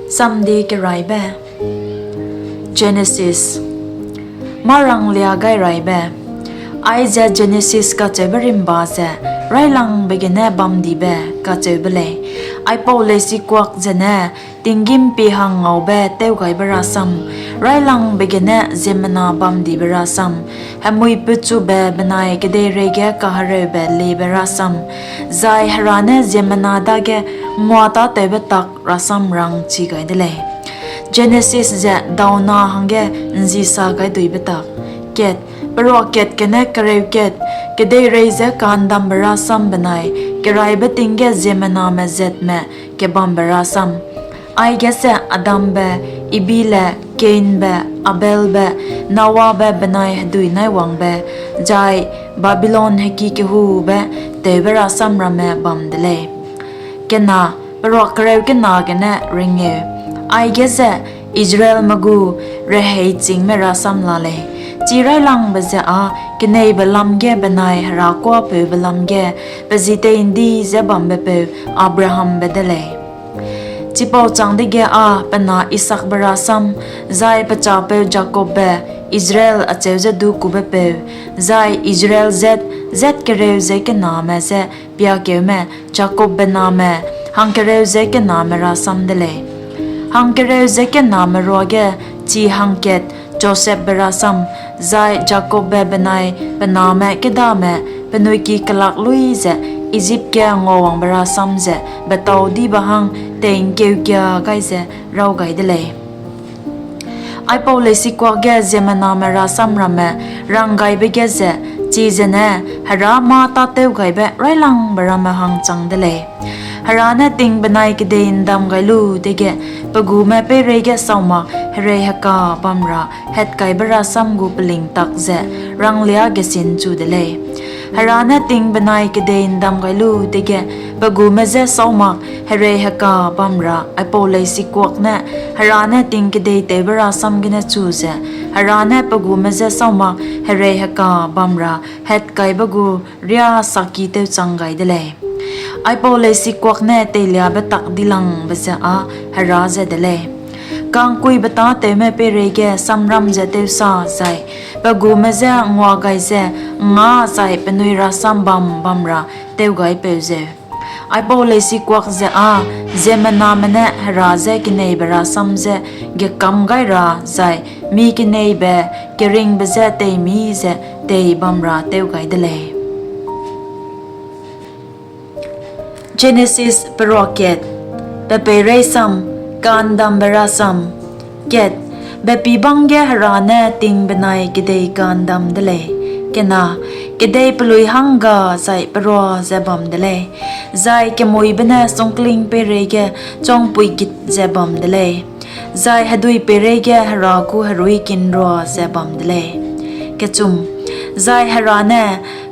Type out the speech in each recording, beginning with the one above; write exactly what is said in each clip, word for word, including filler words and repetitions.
Samdi keraibe. Jenesis. Mâranglia gai raibe. Aize Jenesis kacheube rimba ze raîlangbe gene bamdibe kacheube lei. Aipau leisikuak zene tinggîm pie hang ngaube tewgaibe rasam, raîlangbe gene ziemmena bamdibe rasam, hemui pechube benai kedeirei ge kahereube liebe rasam, zai Hera ne ziemmena dage nguatâtewbe tak rasam rangchi gai de lei. Jenesis ze dauna hangge ’nzisa gai duibe tak. Kat, peruakat gene kereukat, kedeirei ze ka'ndambe rasam benai keraibe ting ge ziemmename zatme kebambe rasam. Aige ze Adambe, Ibile, Kainbe, Abelbe, Noabe benai hedui naiwangbe, zai Babilon heki kehube tewbe rasam ramme bam de lei. Kena, peruak kereu kena gene rengeu. Aige ze Israelme gu rehei chîngme rasam la lei. Chi raîlangbe ze â keneibe lam ge benai herakuâpeube lam ge pe ji tei'ndi ze bambepeu Abrahambe de lei. Chipau châng dege â pe na Isaakbe rasam, zai pe chapeu Jakobbe, Israel acheu ze du kubepeu, zai Israel zat, zat kereu ze kename je piakeume Jakobbe name hangkereu ze kename rasam de lei. Hangkereu ze kename ruage chi hangkat Josepbe rasam, zai Jakobbe benai pe name kêdame penui ki kelak luî ze Ijip ge nguawangbe rasam ze betâudibe hang tei'ngkeukia gai ze raw gai de lei. Aipau leisikuak ge ziemmename rasam ramme ranggaibe ge ze, chizene Hera mâ tâtewgaibe raîlangbe ramme hang chang de lei. Hera ne ting benai kedei ’ndam gai lu dege, pe gume peireige saumak hereiheka bam ra hatkaibe rasam gu peling tak ze ranglia gesinchu de lei. Hera ne ting benai kedei ’ndam gai lu dege, pe gume je saumak hereiheka bam ra aipau leisikuak ne Hera ne ting kedeitewbe rasam gene chu ze, Hera ne pe gume je saumak hereiheka bam ra hatkaibe gu riâ sakki tewchang gai de lei. Aipau leisikuak ne teiliabe tak dilangbe ze â Hera ze de lei: Ka'ngkuibe tâtewme peireige samram ze tewsa zai pe gume je ngua gai ze ’ngngâ zai penui rasam bam bam ra tewgaipeu zeu. Aipau leisikuak ze â ziemmename ne Hera je keneibe rasam je gekâm gai ra zai mi keneibe keringbe je teimi ze tei bam ra tew gai de lei. Jenesis peruakat, pe peireisam, ka'ndambe rasam. Kat, bepîbâng ge Hera ne ting benai kedei ka'ndam de lei. Kena, kedei peluî hangga zai perua ze bam de lei, zai kemuîbe ne sungkling peireige chongpuigit ze bam de lei, zai hedui peireige Hera gu heruîkinrua ze bam de lei. Kechum, zai Hera ne,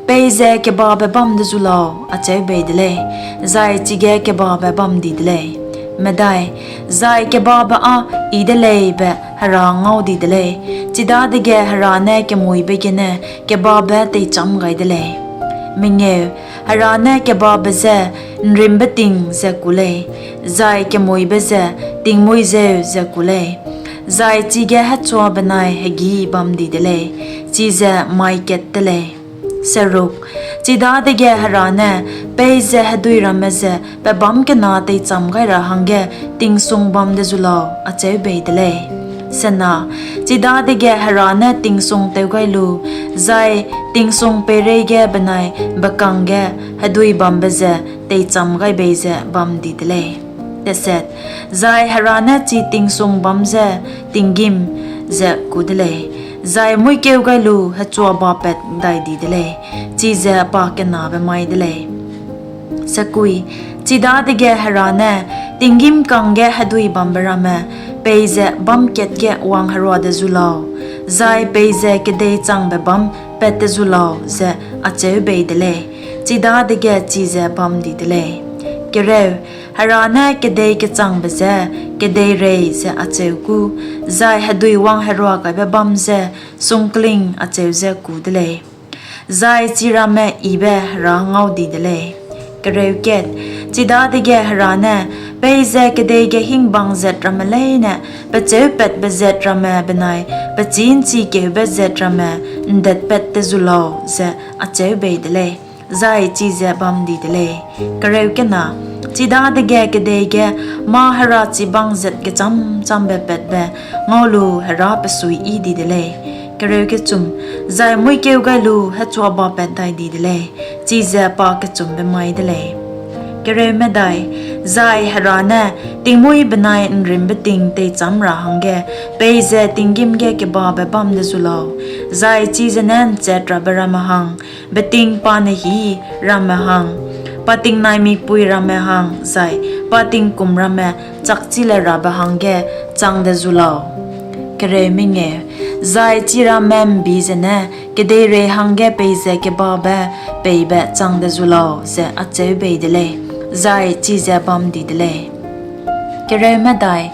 Peize kebabe bam de zu lau, acheu bei de lei, zai chige kebabe bam di de lei. Medai, zai kebabe â yi de lei be Hera ngau di de lei; chidadege Hera ne kemuîbe gene kebabe teichâm gai de lei. Mengeu, Hera ne kebabe je ’Nrîmbeting ze ku lei, zai kemuîbe ze Tingmuî zeu ze ku lei; zai chige hechua benai hegî bam di de lei, chize mai kat te lei. Seruk, chidadege Hera ne, Peize hedui ramme ze pebâm kena teichâm gai ra hangge tingsung bam de zu lau, acheu bei de lei. Sena, chidadege Hera ne tingsung tew gai lu, zai tingsung peireige benai bekang ge hedui bambe ze teichâm gai bei ze bam di de lei. Deset, zai Hera ne chi tingsung bâm je Tinggîm ze ku de lei, zai muîkeu gai lu hechua bapat dai di de lei, chize pakenabe mai de lei. Sekui, chidadege Hera ne, Tinggîm kangge hedui bambe ramme peize bâm kat ge wangherua de zu lau, zai peize kedei changbe bâm pat de zu lau, ze acheu bei de lei; chidadege chize bam di de lei. Kereu, Hera ne kedei kechangbe je Kedeirei ze acheu gu, zai hedui wangherua gaibe bâm je Sungkling acheu ze ku de lei; zai chiramme yibe Hera ngau di de lei. Kereu kat, chidadege Hera ne, Peize kedei ge hingbang zat ramme leine, pechêu patbe zat ramme benai pechî ’nchikeube zat ramme ’ndetpat te zu lau, ze acheu bei de lei, zai chize bam di de lei. Kereu kena, chidadege kedei ge mâ herachibang zat gechâm-châmbe patbe ngau lu Hera pe suiyi di de lei. Kereu kechum, zai muîkeu gai lu hechuabapat dai di de lei, chize pakechumbe mai de lei. Kereu medai, zai Hera ne, Tingmuî benai ’nrîmbe ting teichâm ra hangge peize tinggîm ge kebabe bam de zu lau, zai chize ne ’nchetrabe ramme hang, beting pa nehî ramme hang, pa tingnaimikpui ramme hang, zai pa tingkum ramme chakchi le rabe hangge chang de zu lau. Kereu mengeu, zai chiramme ’mbi zene kedeirei hangge peize kebabe peibe chang de zu lau, ze acheu bei de lei, zai chize bam di de lei. Kereu medai,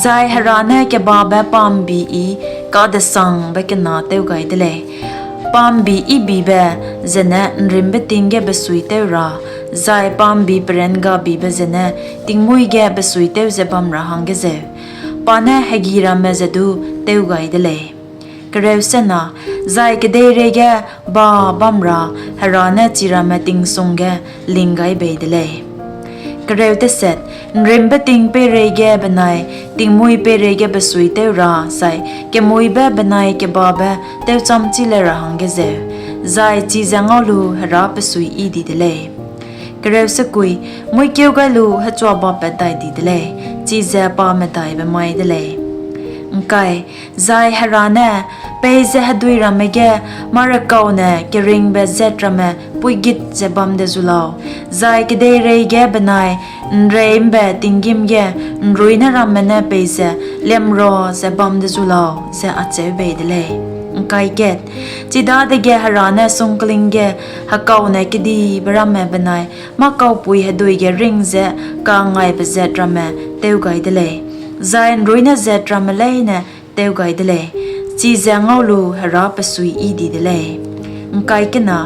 zai Hera ne kebabe pa'mbi yi kadesangbe kena tew gai de lei. Pa'mbi yibibe zene ’nrîmbe ting ge besuitew ra, zai pa'mbi perangabibe zene tingmuî ge besuitew ze bam ra hangge zeu, pa ne hegi ramme ze du tew gai de lei. Kereu sena, zai kedeireige ba bam ra Hera ne chiramme tingsung ge ling gai bei de lei. Kereu deset, ’nrîmbe ting peireige benai tingmuî peireige besuitew ra zai kemuîbe benai kebabe tewchâm chi le ra hangge zeu, zai chize ngau lu Hera pe suiyi di de lei. Kereu sekui, muîkeu gai lu hechuabapat dai di de lei, chize pa medaibe mai de lei. ’Ngkai, zai Hera ne, peize hedui ramme ge mâ-rekaune keringbe zat ramme puîgit ze bam de zu lau, zai kedeireige benai ’nrei ’mbe tinggîm ge ’nruine ramme ne peize liemra ze bam de zu lau, ze acheu bei de lei. ’Ngkai kat, chidadege Hera ne sungkling ge hekaune kedibe ramme benai mâ-kaupui hedui ge ring ze kangaibe zat ramme tew gai de lei, zai ’nruine zat ramme leine tew gai de lei, chize ngau lu Hera pe suiyi di de lei. ’Ngkai kena,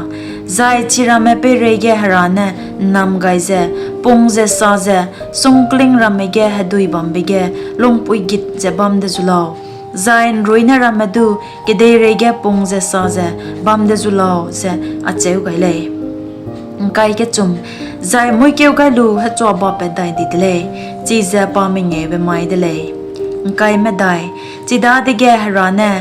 zai chiramme peireige Hera ne ’nnam gai ze, pung ze sa ze, sungkling ramme ge hedui bambe ge lungpuîgit ze bam de zu lau, zai ’nruine ramme du kedeireige pung ze sa ze bam de zu lau, ze acheu gai lei. ’Ngkai kechum, zai muîkeu gai lu hechuabapat dai di de lei, chize pa mengeube mai de lei. ’Ngkai medai, chidadege Hera ne,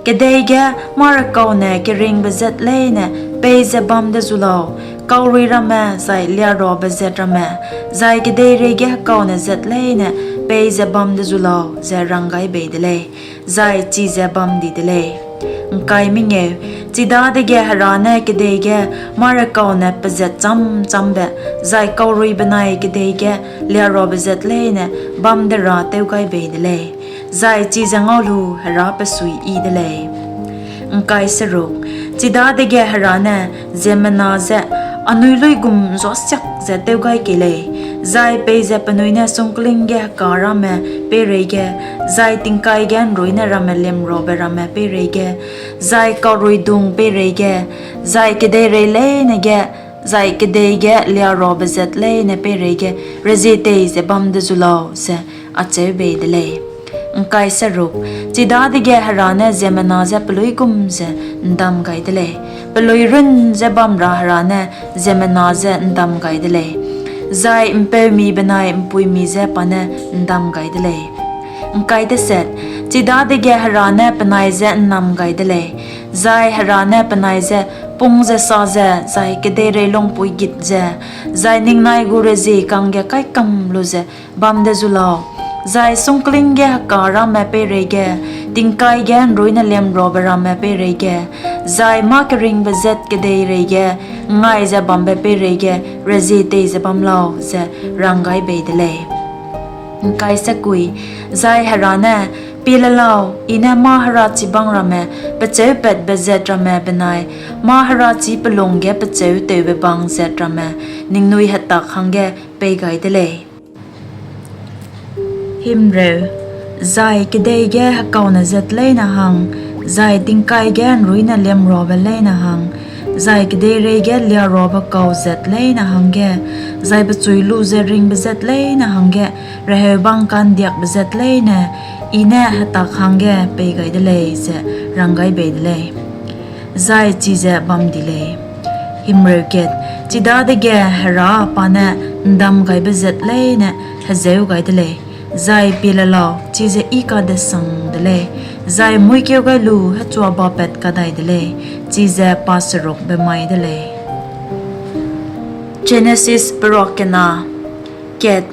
kedei ge mâ-rekaune keringbe zat leine peize bam de zu lau, kaurui ramme zai liarabe zat ramme, zai kedeireige hekaune zat leine peize bam de zu lau, ze rang gai bei de lei, zai chize bam di de lei. ’Ngkai mengeu, chidadege Hera ne kedei ge mâ-rekaune pezat châm-châmbe, zai kaurui benai kedei ge liarabe zat leine bam de ra tew gai bei de lei, zai chize ngau lu Hera pe suiyi de lei. ’Ngkai seruk, chidadege Hera ne ziemmena je anui luigum ’nzuâsiak ze tew gai kei lei, zai peize penui ne sungkling ge heka ramme peireige, zai tingkai ge ’nruine ramme liemrabe ramme peireige, zai kauruidung peireige, zai kedeirei leine ge, zai kedei ge liarabe zat leine peireige rezie tei ze bam de zu lau, ze acheu bei de lei. ’Ngkai seruk, chidadege Hera ne ziemmena je peluî gum ze ’ndam gai de lei, peluî run ze bam ra Hera ne ziemmena je ’ndam gai de lei, zai ’mpeumi benai ’mpuimi je pa ne ’ndam gai de lei. ’Ngkai deset, chidadege Hera ne penai je ’nnam gai de lei, zai Hera ne penai je pung ze sa ze, zai kedeirei lungpuîgit ze, zai ningnai gu rezie kangge kai kam lu ze bam de zu lau, zai sungkling ge heka ramme peireige, tingkai ge ’nruine liemrabe ramme peireige, zai mâ keringbe zat kedeireige ’ngngai ze bambe peireige rezie tei ze bam lau, ze rang gai bei de lei. ’Ngkai sekui, zai Hera ne, pie le lau, I ne mâ-herachibang ramme, pechêu patbe zat ramme benai mâ-herachi pe lung ge pechêu tewbe bang zat ramme ningnui hetak hangge pei gai de lei. Himreu, zai kedei ge hekaune zat leine hang, zai tingkai ge ’nruine liemrabe leine hang, zai kedeireige liaruabe kau zat leine hangge, zai pechui lu ze ringbe zat leine hangge, reheu bang ka'ndiakbe zat leine, I ne hetak hangge pei gai de lei, ze rang gai bei de lei. Zai chize bam di lei. Chidadege Hera pa ne ’ndam gaibe zat leine hezeu gai de lei, zai pie le lau, chize I kadesang de lei, zai muîkeu gai lu hechuabapat kadai de lei, chize pa serukbe mai de lei. Jenesis peruak kena. Kat,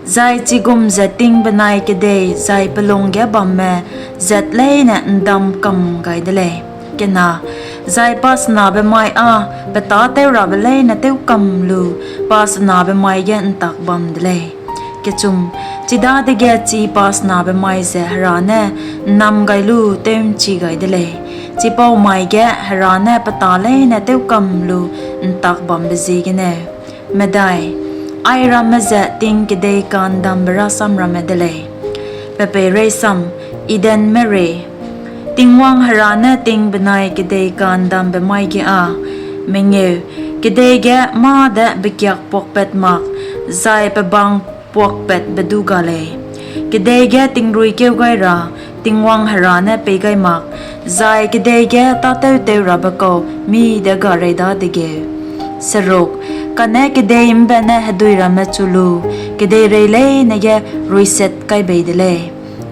zai chigum ze ting benai kedei zai pe lung ge bamme zat leine ’ndam kam gai de lei. Kena, zai pa senabe mai â pe tâtewrabe leine tewkam lu, pa senabe mai ge ’ntak bam de lei. Kechum, chidadege chi pa senabe mai ze Hera ne ’nnam gai lu tew'nchi gai de lei; chipau mai ge Hera ne pe tâ leine tewkam lu ’ntak bambe ziegeneu. Medai, airamme ze ting kedei ka'ndambe rasam ramme de lei. Pe peireisam, Eden Merie. Tingwang Hera ne ting benai kedei ka'ndambe mai ge â, mengeu, kedei ge mâ de bekiak puakpat mak, zai pebang puakpatbe du ga lei. Kedei ge tingrui keu gai ra Tingwang Hera ne pei gai mak, zai kedei ge tâtewtew rabe kau mî de ga rei dadegeu. Seruk, kane kedei ’mbene hedui ramme chu lu, kedeirei leine ge ruiset kai bei de lei.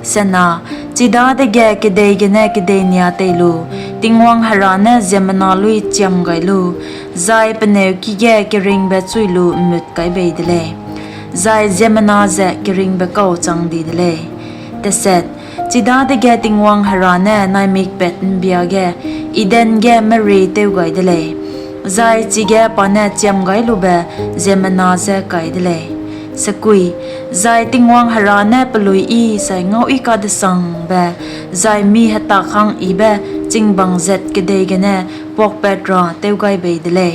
Sena, chidadege kedei gene kedei nia tei lu, Tingwang Hera ne ziemmena luî chiam gai lu, zai peneu ki ge keringbe chui lu ’mmut kai bei de lei, zai ziemmena ze keringbe kau chang di de lei. Teset, chidadege Tingwang Hera ne naimikpat ’mbia ge Eden ge merie tew gai de lei, zai chige pa ne chiam gai lube ziemmena je kai de lei. Sekui, zai Tingwang Hera ne peluî yi zai ngau yi kadesangbe, zai mi hetak hang yibe chingbang zat kedei gene puakpat ra tew gai bei de lei.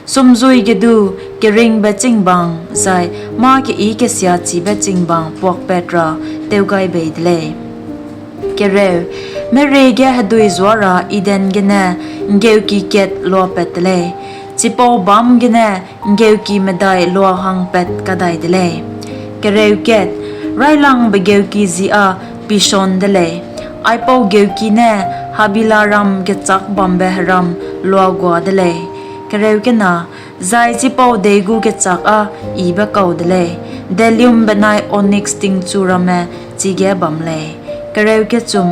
Sumzui ge du keringbe chingbang, zai mâ keyi kesiachibe chingbang puakpat ra tew gai bei de lei. Kereu, merie ge hedui zua ra Eden gene ’nggeuki kat luapat de lei; chipau bâm gene ’nggeuki medai lua hangpat kadai de lei. Kereu kat, raîlangbe geuki ji â Pishon de lei; aipau geuki ne Habilaram gechâk bambe heram luagua de lei. Kereu kena, zai chipau dei gu gechâk â yibe kau de lei, delium benai oniks tingchu ramme chige bam lei. Kereu kechum,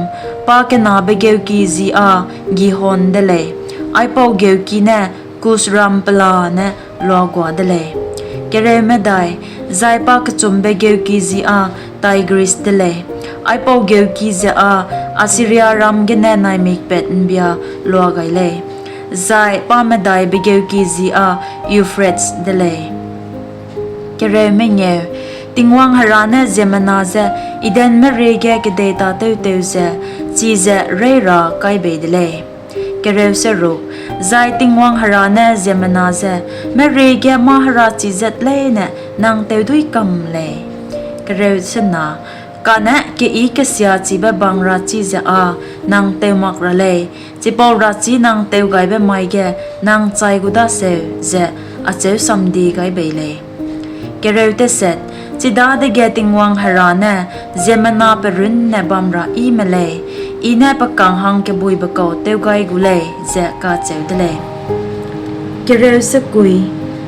pa kenabe geuki ji â Gihon de lei; aipau geuki ne Kusram pelane luagua de lei. Kereu medai, zai pa kechumbe geuki ji â Taigris de lei; aipau geuki ze â Assiriaram gene naimikpat ’mbia lua gai lei; zai pa medaibe geuki ji â Euphrates de lei. Kereu mengeu, Tingwang Hera ne ziemmena je Eden merie ge kedei tâtewtew ze, chize reî ra kai bei de lei. Kereu seruk, zai Tingwang Hera ne ziemmena je, merie ge mâ herachi zat leine nang tewduî kam lei. Kereu sena, kane keyi kesiachibe bang rachi ze â nang tew mak ra lei, chipau rachi nang tewgaibe mai ge nang chai gu daseu, ze acheu samdie gai bei lei. Kereu teset, chidadege Tingwang Hera ne, ziemmena pe runne bam ra yi me lei, I ne pe kang hang kebuibe kau tew gai gu lei, ze kacheu de lei. Kereu sekui,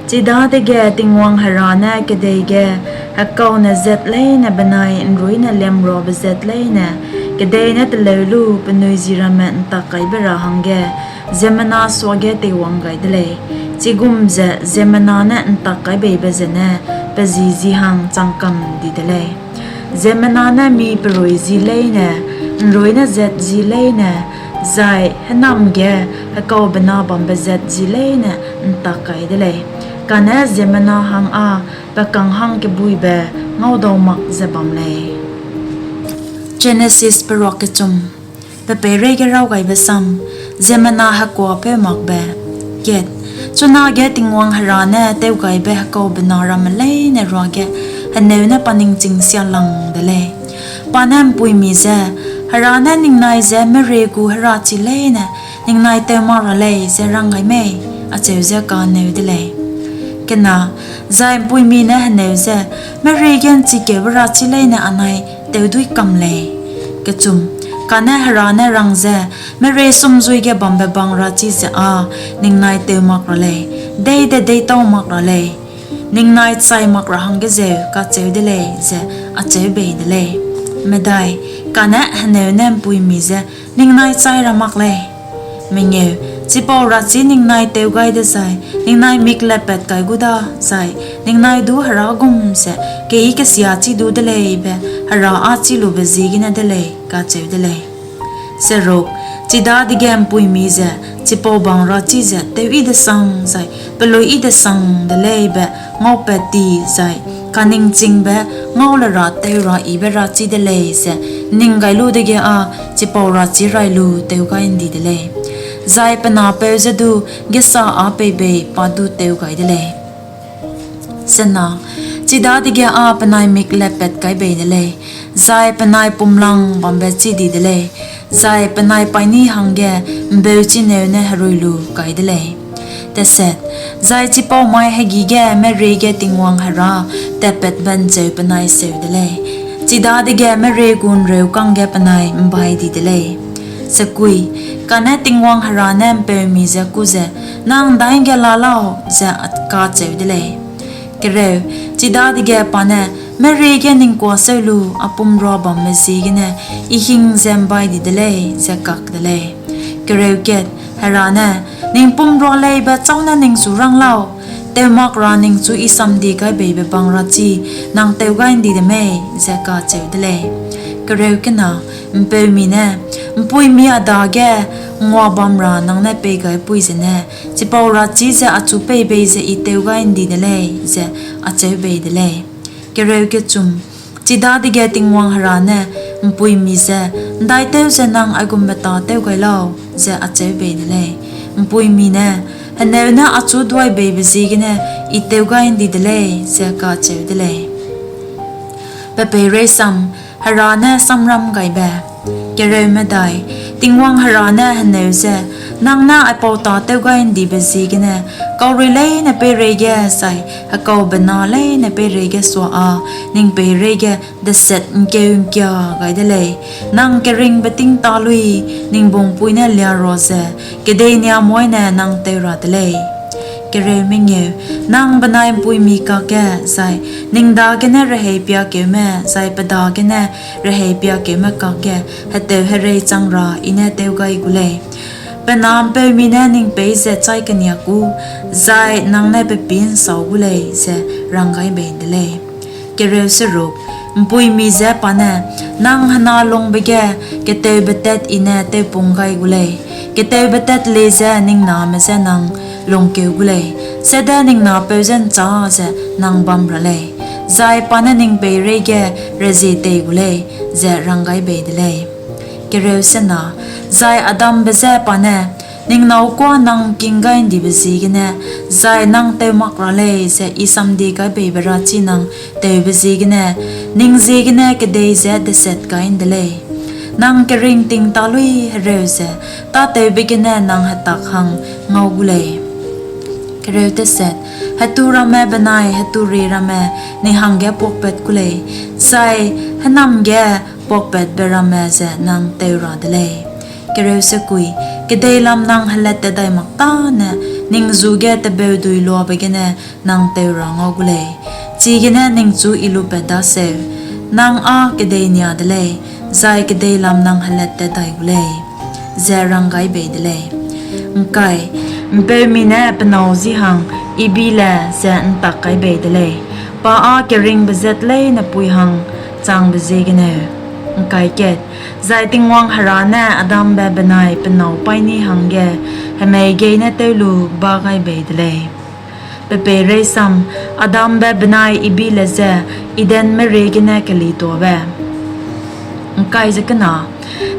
chidadege Tingwang Hera ne kedei ge hekaune zat leine benai ’nruine liamruabe zat leine, kedei ne teleu lu penui ji ramme ’ntak kaibe ra hangge, ziemmena suage teiwang gai de lei; chigum ze ziemmena ne ’ntak kai beibe zene pe ji ji hang chang kam di de lei. Ziemmena ne mi perui ji leine, ’nruine zat ji leine, zai hênam ge hekaubena bambe zat ji leine ’ntak kai de lei; kane ziemmena hang â pe kang hang kebuibe ngaudau mak ze bam lei. Jenesis peruak kechum. Pe peireige raw gaibe sam, ziemmena hekuapeu makbe. Kat, chunage Tingwang Hera ne tewgaibe hekaubena ramme leine ruage heneu ne pa ningching sialang de lei. Pa ne ’mpuimi je, Hera ne ningnai je merie gu herachi leine ningnai teu mak ra lei ze rang gai mei? acheu ze kaneu de lei. Kena, zai ’mpuimi ne heneu ze, Merie ge ’nchikeube rachi leine anai teuduî kam lei. Kechum, kane Hera ne rang ze, Merie sumzui ge bambe bang rachi ze â ningnai teu mak ra lei, dei de deîtau mak ra lei, ningnai chai mak ra hangge zeu kacheu de lei, ze acheu bei de lei. Medai, kane heneu ne ’mpuimi je, Ningnai chai ra mak lei. Mengeu, chipau rachi ningnai teu gai dezai ningnai mik lepat kai gu da, zai ningnai du Hera gum ze keyi kesiachi du de lei be Hera â chî lube ziegene de lei, kacheu de lei. Seruk, chidadege ’mpuimi ze chipau bang rachi ze teuyi-desang zai peluî-yi-desang de lei be ngaupat ti zai kaningchingbe ngau le ra teu ra yibe rachi de lei ze ’nning gai lu dege â chipau rachi rai lu teu gai ’ndi de lei, zai pe napeu je du gêsa â pei bei pa du teu gai de lei. Sena, chidadege â penai mik lepat kai bei de lei, zai penai pumlang bambe chî di de lei, zai penai paîni hangge ’mbeuchineu ne herui lu kai de lei. Teset, zai chipau mai hegî ge Merie ge Tingwang Hera tatpatbe ’ncheu penai seu de lei; chidadege Merie gu ’nreu kangge penai ’mbai di de lei. Sekui, kane Tingwang Hera ne ’mpeumi je kû ze, Nang ’ndaige la lau? ze kacheu de lei. Kereu, chidadege pa ne, Merie ge ning kuâ seu lu, a pumrua bamme ziegene I hing ze ’mbai di de lei, ze kak de lei. Kereu kat, Hera ne, Ning pumrua leibe châu ne ningchu rang lau? Teu mak ra ningchu I samdie gai beibe bang rachi nang teu gai ’ndi de mei? ze kacheu de lei. Kereu kena, ’mpeumi ne, ’Mpuimi a dage ngua bam ra nang ne pei gai pui zene, chipau rachi ze achu pei bei ze I teu gai ’ndi de lei, ze acheu bei de lei. Kereu kechum, chidadege Tingwang Hera ne ’mpuimi je, ’Ndaitew ze nang aigumbe tâ tew gai lau? ze acheu bei de lei. ’Mpuimi ne, Heneu ne achu duai beibe ziegene I teu gai ’ndi de lei, ze kacheu de lei. Pe peireisam, Hera ne Samram Gaibe. Kereu medai, Tingwang Hera ne heneu je, Nang ne aipau tâ tew gai ’ndibe ziegene kaurui leine peireige zai hekaubena leine peireige sua â ning peireige deset ’ngkeu ’ngkia gai de lei. Nang keringbe ting tâ luî, ning bungpui ne liâ ra ze, kedei niamoine nang teu ra de lei. Kereu mengeu, nang benai ’mpuimi kakge, zai ning dagene rehei piakeume zai pe dagene rehei piakeume kakge heteu herei chang ra I ne tew gai gu lei. Pe na ’mpeumi ne ning peî ze chai keniak gu, zai nang ne pe pî ’nsau gu lei, ze rang gai bei de lei. Kereu seruk, ’mpuimi je pa ne, Nang hena lungbe ge ketewbetat I ne tewpung gai gu lei; ketewbetat le ze ning name je nang lungkeu gu lei, sede ning napeu je ’nchâ ze nang bam ra lei, zai pa ne ning peireige rezie tei gu lei, ze rang gai bei de lei. Kereu sena, zai Adambe je pa ne, Ning nâu kuâ nang ’ngking gai ’ndibe ziegene, zai nang teu mak ra lei ze I samdie gai beibe rachi nang teube ziegene, ning ziegene kedei ze deset gai ’nde lei. Nang keringting tâ luî hereu ze tâtewbe gene nang hetak hang ngau gu lei. Kereu teset, hetu ramme benai heturie ramme ning hangge puakpat gu lei, zai hênam ge puakpatbe ramme ze nang teu ra de lei. Kereu sekui, kedeilam nang helattat dai mak tâne ning ju ge tebeudui luabe gene nang teu ra ngau gu lei; chigene ningchu I lupat daseu, nang â kedei nia de lei, zai kedeilam nang helattat dai gu lei, ze rang gai bei de lei. ’Ngkai, ’mpeumi ne pe nâu ji hang Ibile ze ’ntak kai bei de lei, pa â keringbe zat leine pui hang changbe ziegeneu. ’Ngkai kat, zai Tingwang Hera ne Adambe benai pe nâu paîni hangge hemei geine tew lu ba gai bei de lei. Pe peireisam, Adambe benai Ibile je Eden merie gene kelituabe. ’Ngkai ze kena,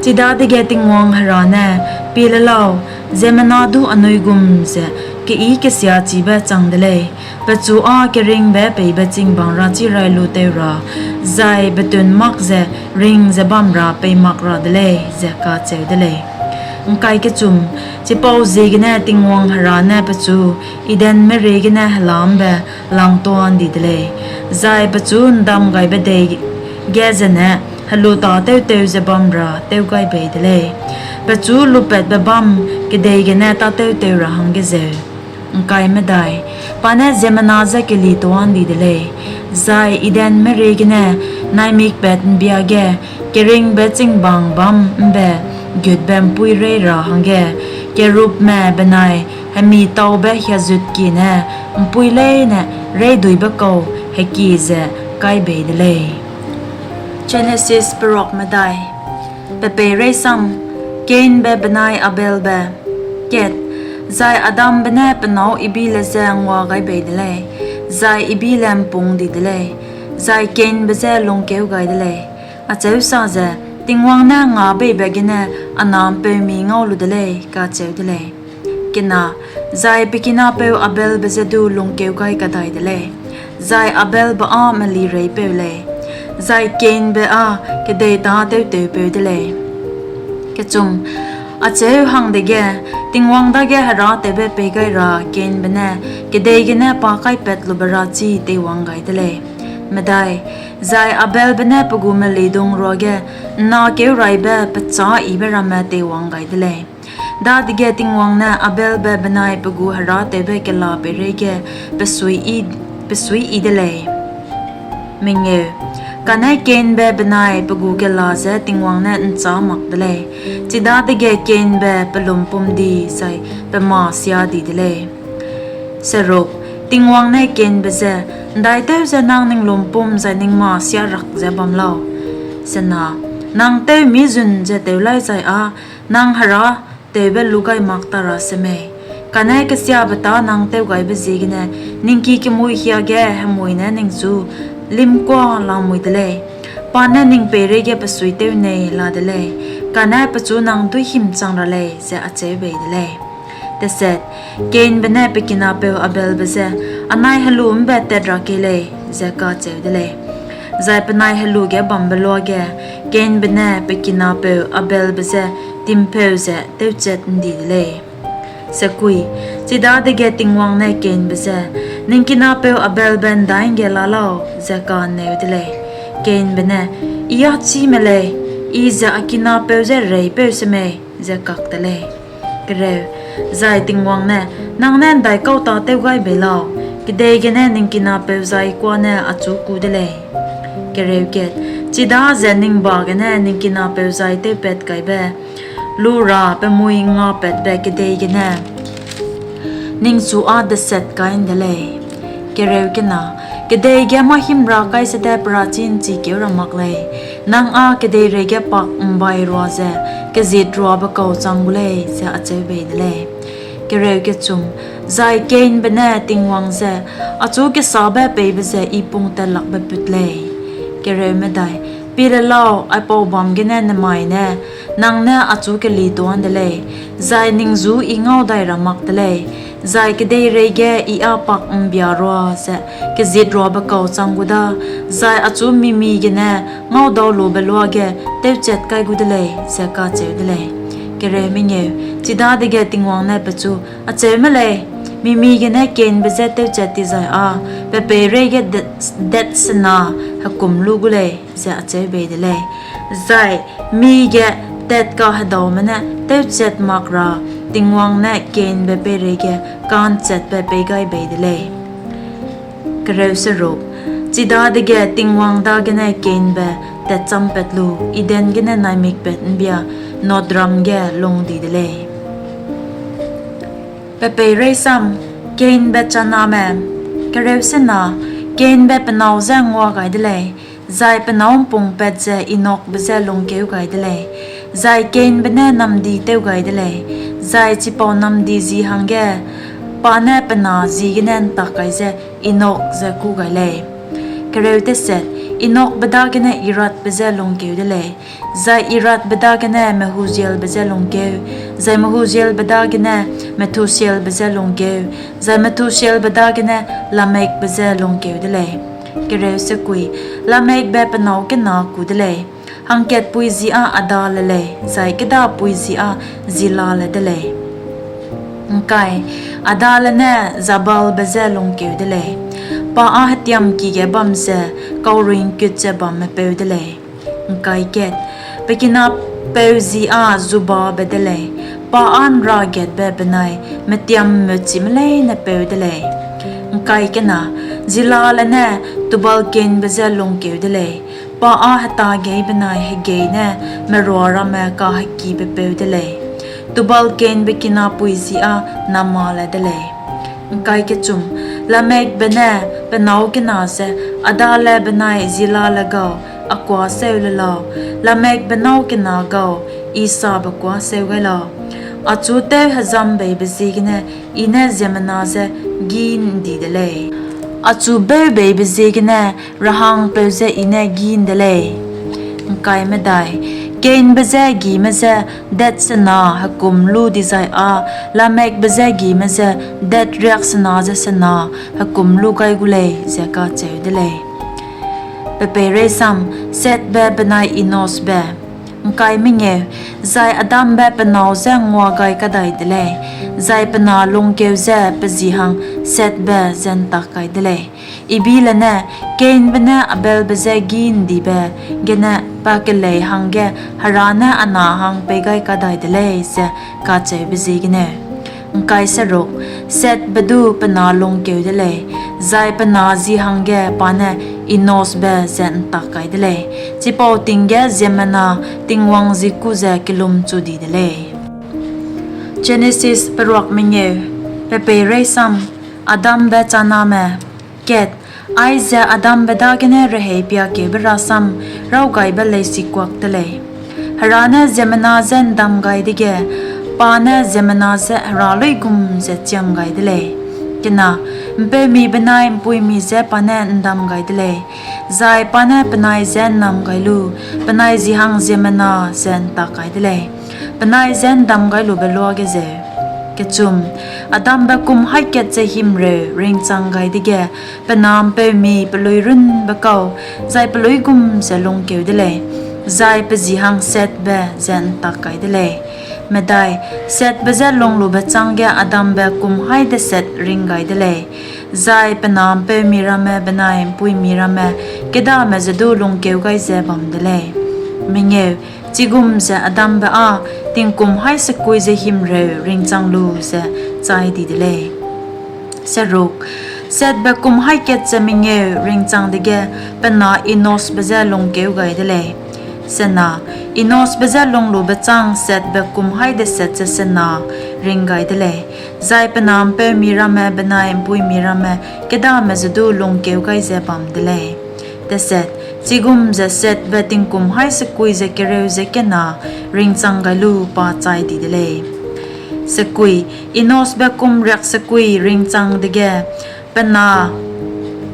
chidadege Tingwang Hera ne, Pie le lau, ziemmena du anui gum ze keyi kesiachibe chang de lei, pechu â keringbe peibe ching bang rachi rai lu teu ra, zai betun mak ze ring ze bam ra pei mak ra de lei, ze kacheu de lei. ’Ngkai kechum, chipauziegene Tingwang Hera ne pechu Edenme rie gene hela ’mbe langtua ’ndi de lei, zai pechu ’ndamgaibe dei ge zene helu tâ tewtew ze bam ra tew gai bei de lei, pechu lupatbe bâm kedei gene tâtew tew ra hangge zeu. ’Ngkai medai, pa ne ziemmena je kelitua ’ndi de lei, zai Edenme rie gene naimikpat ’mbia ge keringbe chingbang bâm ’mbe gutbe ’mpuî reî ra hangge kerubme benai hemi taube hiazutkie ne ’mpuî leine reîduibe kau hekie ze kai bei de lei. Jenesis Peruak Medai. Pe peireisam: Kainbe benai Abelbe. Kat, zai Adambe ne pe nâu Ibile je ngua gai bei de lei, zai Ibile ’mpung di de lei, zai Kainbe je lungkeu gai de lei, acheu sa ze, Tingwang ne ngabeibe gene a na ’mpeumi ngau lu de lei, kacheu de lei. Kena, zai pe kinapeu Abelbe je du lungkeu gai kadai de lei, zai Abelbe â melireipeu lei, zai Kainbe â kedei tâ tewtewpeu de lei. Kechum, acheu hang dege, Tingwang dage herâtewbe pei gai ra Kainbe ne kedei gene pa kaipatlu be rachi teiwang gai de lei. Medai, zai Abelbe ne pe gu melidung ruage ’nnakeuraibe pechâ yibe ramme teiwang gai de lei. Dadege Tingwang ne Abelbe benai pe gu herâtewbe kela peireige pe suiyi, pe suiyi de lei. Mengeu, kane Kainbe benai pe gu kela je Tingwang ne ’nchâ mak de lei; chidadege Kainbe pe lumpum di zai pe mâ sia di de lei. Seruk, Tingwang ne Kainbe je, ’Ndaitew ze nang ning lumpum zai ning mâ sia rak ze bam lau? Sena, nang tewmi zun ze tew laîzai â nang herâtewbe lu gai mak ta ra semei? Kane kesiabe tâ nang tewgaibe ziegene ning ki kemui hiage hemui ne ningchu limkua lamui de lei; pa ne ning peireige pe suitew nei la de lei, kane pechu nang duîhîm chang ra lei, ze acheu bei de lei. Teset, Kainbe ne pe kinapeu Abelbe je, Anai helu ’mbe tat ra kei lei, ze kacheu de lei. Zai penai helu ge bambe luage, Kainbe ne pe kinapeu Abelbe je timpeu ze tewchat ’ndi de lei. Sekui, chidadege Tingwang ne Kainbe je, Ning kinapeu Abelbe ’ndaige la lau? ze ka'nneu de lei. Kainbe ne, I â chî me lei, I ze a kinapeu je reipeu semei, ze kak te lei. Kereu, zai Tingwang ne, Nang ne ’ndaikau tâtew gai bei lau? Kedei gene ning kinapeu zai kuâ ne achu kû de lei. Kereu ket, chidaze ning ba gene ning kinapeu zai tewpat kaibe lu ra pe mui ngapatbe kedei gene ningchu â deset kai ’nde lei. Kereu kena, kedei ge mâ hîm ra kai sede pe rachi ’nchikeu ra mak lei; nang â kedeireige pak ’mbai rua ze kezit ruabe kau chang gu lei, ze acheu bei de lei. Kereu kechum, zai Kainbe ne Tingwang je, Achu kesabe peibe ze I pung tatlakbe put lei. Kereu medai, pie le lau, aipau bâm gene nemai ne nang ne achu kelituâ ’nde lei, zai ning ju I ngau dai ra mak te lei, zai kedeireige I â pak ’mbia rua ze kezit ruabe kau chang gu da, zai achu mimi gene ngaudaulube luage tewchat kai gu de lei, ze kacheu de lei. Kereu mengeu, chidadege Tingwang ne pechu, Acheu me lei, mimi gene Kainbe je tewchat tizai â pe peireige det, det sena hekum lu gu lei, ze acheu bei de lei. Zai mige tat kahedaume ne tewchat mak ra Tingwang ne Kainbe peireige ka'nchatbe pei gai bei de lei. Kereu seruk, chidadege Tingwang dagene Kainbe tatchâmpat lu Eden gene naimikpat ’mbia Nodram ge lung di de lei. Pe peireisam: Kainbe Chaname. Kereu sena, Kainbe pe nâu je ngua gai de lei, zai pe nâu ’mpungpat ze Enokbe je lungkeu gai de lei, zai Kainbe ne namdi tew gai de lei, zai chipau namdi ji hangge pa ne pe na ji gene ’ntak kai ze Enok ze kû gai lei. Kereu teset, Enokbe dagene Iradbe je lungkeu de lei, zai Iradbe dagene Mehujaelbe je lungkeu, zai Mehujaelbe dagene Methushaelbe je lungkeu, zai Methushaelbe dagene Lamekbe je lungkeu de lei. Kereu sekui, Lamekbe pe nâu kena kû de lei, Hangkatpui ji â Adale lei, zai kêdapui ji â Zillale de lei. Adale ne Jabalbe je lungkeu de lei; pa â hetiamki ge bam ze kaurui ’ngkut ze bamme peu de lei. Pe kinapeu ji â Jubabe de lei; pa â ’nrâgetbe benai metiam mutchime leine peu de lei. Zillale ne Tubal-Kainbe je lungkeu de lei; pa â hetagei benai hegei ne merua ramme kahekibe peu de lei. Tubal-Kainbe kinapui ji â Naamale de lei. Lamekbe ne pe nâu kena je, Adale benai Zillale gau, a kuâ seu le lau, Lamekbe nâu kena gau, I sabe kuâ seu gai lau; achu tewhezambeibe ziegene I ne ziemmena je gî ’ndi de lei, achu beubeibe ziegene rehangpeu je I ne gî ’nde lei. Kainbe je gime je dat sena hekum lu dizai â Lamekbe je gime je dat riaksena ze sena hekum lu gai gu lei, ze kacheu de lei. Setbe benai Enoshbe Zai Adambe pe nâu je ngua gai kadai de lei, zai pe na lungkeu ze pe ji hang Setbe ze ’ntak kai de lei. Ibile ne Kainbe ne Abelbe je gî ’ndibe gene pakelei hangge Hera ne a na hang pei gai kadai de lei, ze kacheube ziegeneu. Setbe du pe na lungkeu de lei, zai pe na ji hangge pa ne Enoshbe ze ’ntak kai de lei; chipau ting ge ziemmena Tingwang ji kû ze kellumchu di de lei. Jenesis peruak mengeu. Pepeireisam Adambe chaname. Kat, aize Adambe dagene rehei piakeube rasam rawgaibe leisikuak de lei. Hera ne ziemmena je ’ndam gai dege, pa ne ziemmena je hera luigum ze chiam gai de lei. ’Mpeumi benai ’mpuimi je pa ne ’ndam gai de lei, zai pa ne penai je ’nnam gai lu, penai ji hang ziemmena ze ’ntak kai de lei, penai je ’ndam gai lube luage zeu. Adambe kum haî kat ze himreu ringchang gai dege, pe na ’mpeumi peluî runbe kau, zai peluî gum ze lungkeu de lei, zai pe ji hang Setbe ze ’ntak kai de lei. Setbe je lunglube chângge Adambe kum haî deset ring gai de lei, zai pe na ’mpeumi ramme benai ’mpuimi ramme kêdame je du lungkeu gai ze bam de lei. Chigum ze Adambe â tingkum haî sekui ze himreu ringchang lu ze chai di de lei. Setbe kum haî kat ze mengeu ringchang dege, pe na Enoshbe je lungkeu gai de lei. Enoshbe je lunglube châng Setbe kum haî deset ze sena ring gai de lei, zai pe na ’mpeumi ramme benai ’mpuimi ramme kêdame je du lungkeu gai ze bam de lei. Chigum ze Setbe tingkum haî sekui ze kereu ze kena ringchang gai lu pa chai di de lei. Enoshbe kum riaksekui ringchang dege, pe na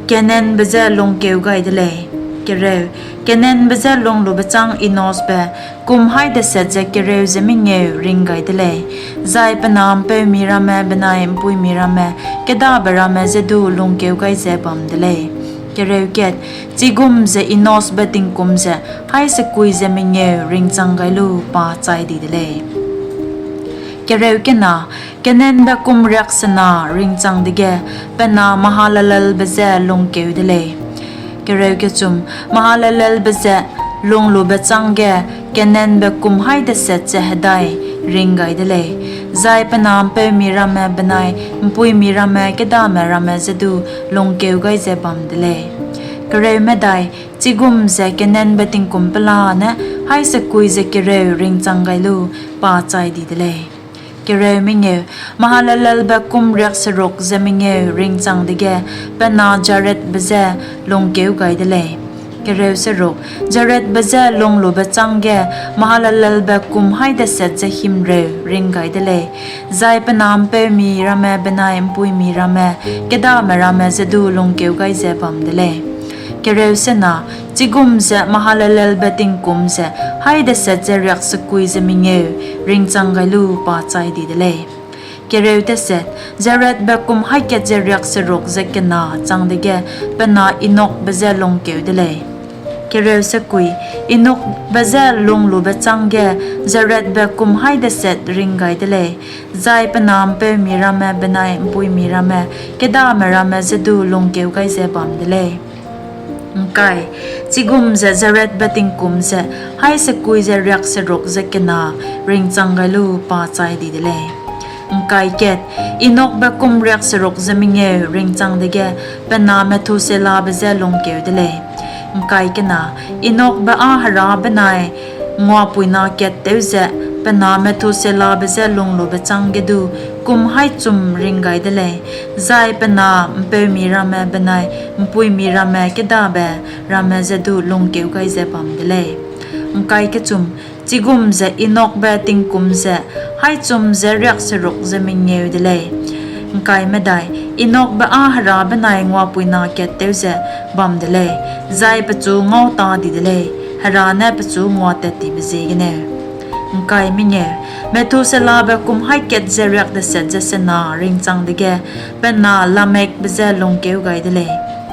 Kenaanbe je lungkeu gai de lei. Kenaanbe je lunglube châng Enoshbe kum haî deset ze kereu ze mengeu ring gai de lei, zai pe na ’mpeumi ramme benai ’mpuimi ramme kêdabe ramme je du lungkeu gai ze bam de lei. Chigum ze Enoshbe tingkum ze haî sekui ze mengeu ringchang gai lu pa chai di de lei. Kenaanbe kum riaksena ringchang dege, pe na Mahalalelbe je lungkeu de lei. Mahalalelbe je lunglube chângge Kenaanbe kum haî deset ze hedai ring gai de lei, zai pe na ’mpeumi ramme benai ’mpuimi ramme kêdame ramme je du lungkeu gai ze bam de lei. Chigum ze Kenaanbe tingkum pelane haî sekui ze kereu ringchang gai lu pa chai di de lei. Mahalalelbe kum riakseruk ze mengeu ringchang dege, pe na Jaredbe je lungkeu gai de lei. Jaredbe je lunglube chângge Mahalalelbe kum haî deset ze himreu ring gai de lei, zai pe na ’mpeumi ramme benai ’mpuimi ramme kêdame ramme je du lungkeu gai ze bam de lei. Chigum ze Mahalalelbe tingkum ze haî deset ze riaksekui ze mengeu ringchang gai lu pa chai di de lei. Jaredbe kum haî kat ze riakseruk ze kena chang dege, pe na Enokbe je lungkeu de lei. Kereu sekui, Enokbe je lunglube chângge Jaredbe kum haî deset ring gai de lei, zai pe na ’mpeumi ramme benai ’mpuimi ramme kêdame ramme je du lungkeu gai ze bam de lei. ’Ngkai, chigum ze Jaredbe tingkum ze haî sekui ze riakseruk ze kena ringchang gai lu pa chai di de lei. ’Ngkai kat, Enokbe kum riakseruk ze mengeu ringchang dege pe na Methuselabe je lungkeu de lei. ’Ngkai kena, Enokbe â Hera benai nguapuina kat tew ze pe na Methuselabe je lunglube chângge du kum haî chum ring gai de lei, zai pe na ’mpeumi ramme benai ’mpuimi ramme kêdabe ramme je du lungkeu gai ze bam de lei. ’Ngkai kechum, chigum ze Enokbe tingkum ze haî chum ze riakseruk ze mengeu de lei. ’Ngkai medai, Enokbe â Hera benai nguapuina kat tew ze bam de lei, zai pechu ngau ta di de lei, Hera ne pechu nguatat tibe ziegeneu. ’Ngkai mengeu, Methuselabe kum haî kat ze riak deset ze sena ringchang dege pe na Lamekbe je lungkeu gai de lei.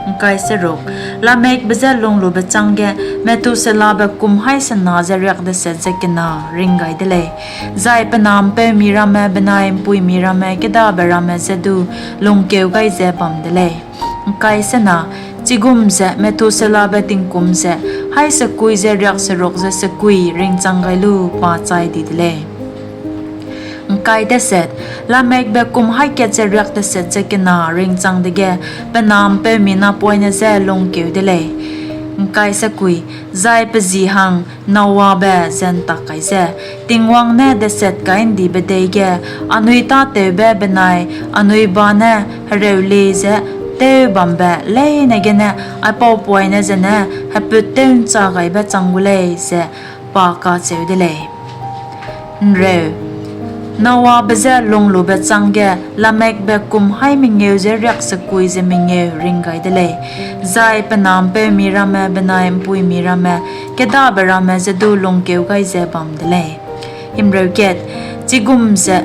’Ngkai seruk, Lamekbe je lunglube chângge Methuselabe kum haî sena ze riak deset ze kena ring gai de lei, zai pe na ’mpeumi ramme benai ’mpuimi ramme kêdabe ramme je du lungkeu gai ze bam de lei. ’Ngkai sena, chigum ze Methuselabe tingkum ze haî sekui ze riakseruk ze sekui ringchang gai lu pa chai di de lei. ’Ngkai deset, Lamekbe kum haî kat ze riak deset ze kena ringchang dege pe na ’mpeumi napoine je lungkeu de lei. ’Ngkai sekui, zai pe ji hang Noabe ze ’ntak kai ze, Tingwang ne deset kai ’ndibe dei ge anui tâtewbe benai anui ba ne hereu le ze tew bambe leine gene aipau poine zene heput tew'nchâ gaibe chang gu lei, ze pa kacheu de lei. ’Nreu, Noabe je lunglube chângge Lamekbe kum haî mengeu ze riak sekui ze mengeu ring gai de lei, zai pe na ’mpeumi ramme benai ’mpuimi ramme kêdabe ramme je du lungkeu gai ze bam de lei. Himreu kat, chigum ze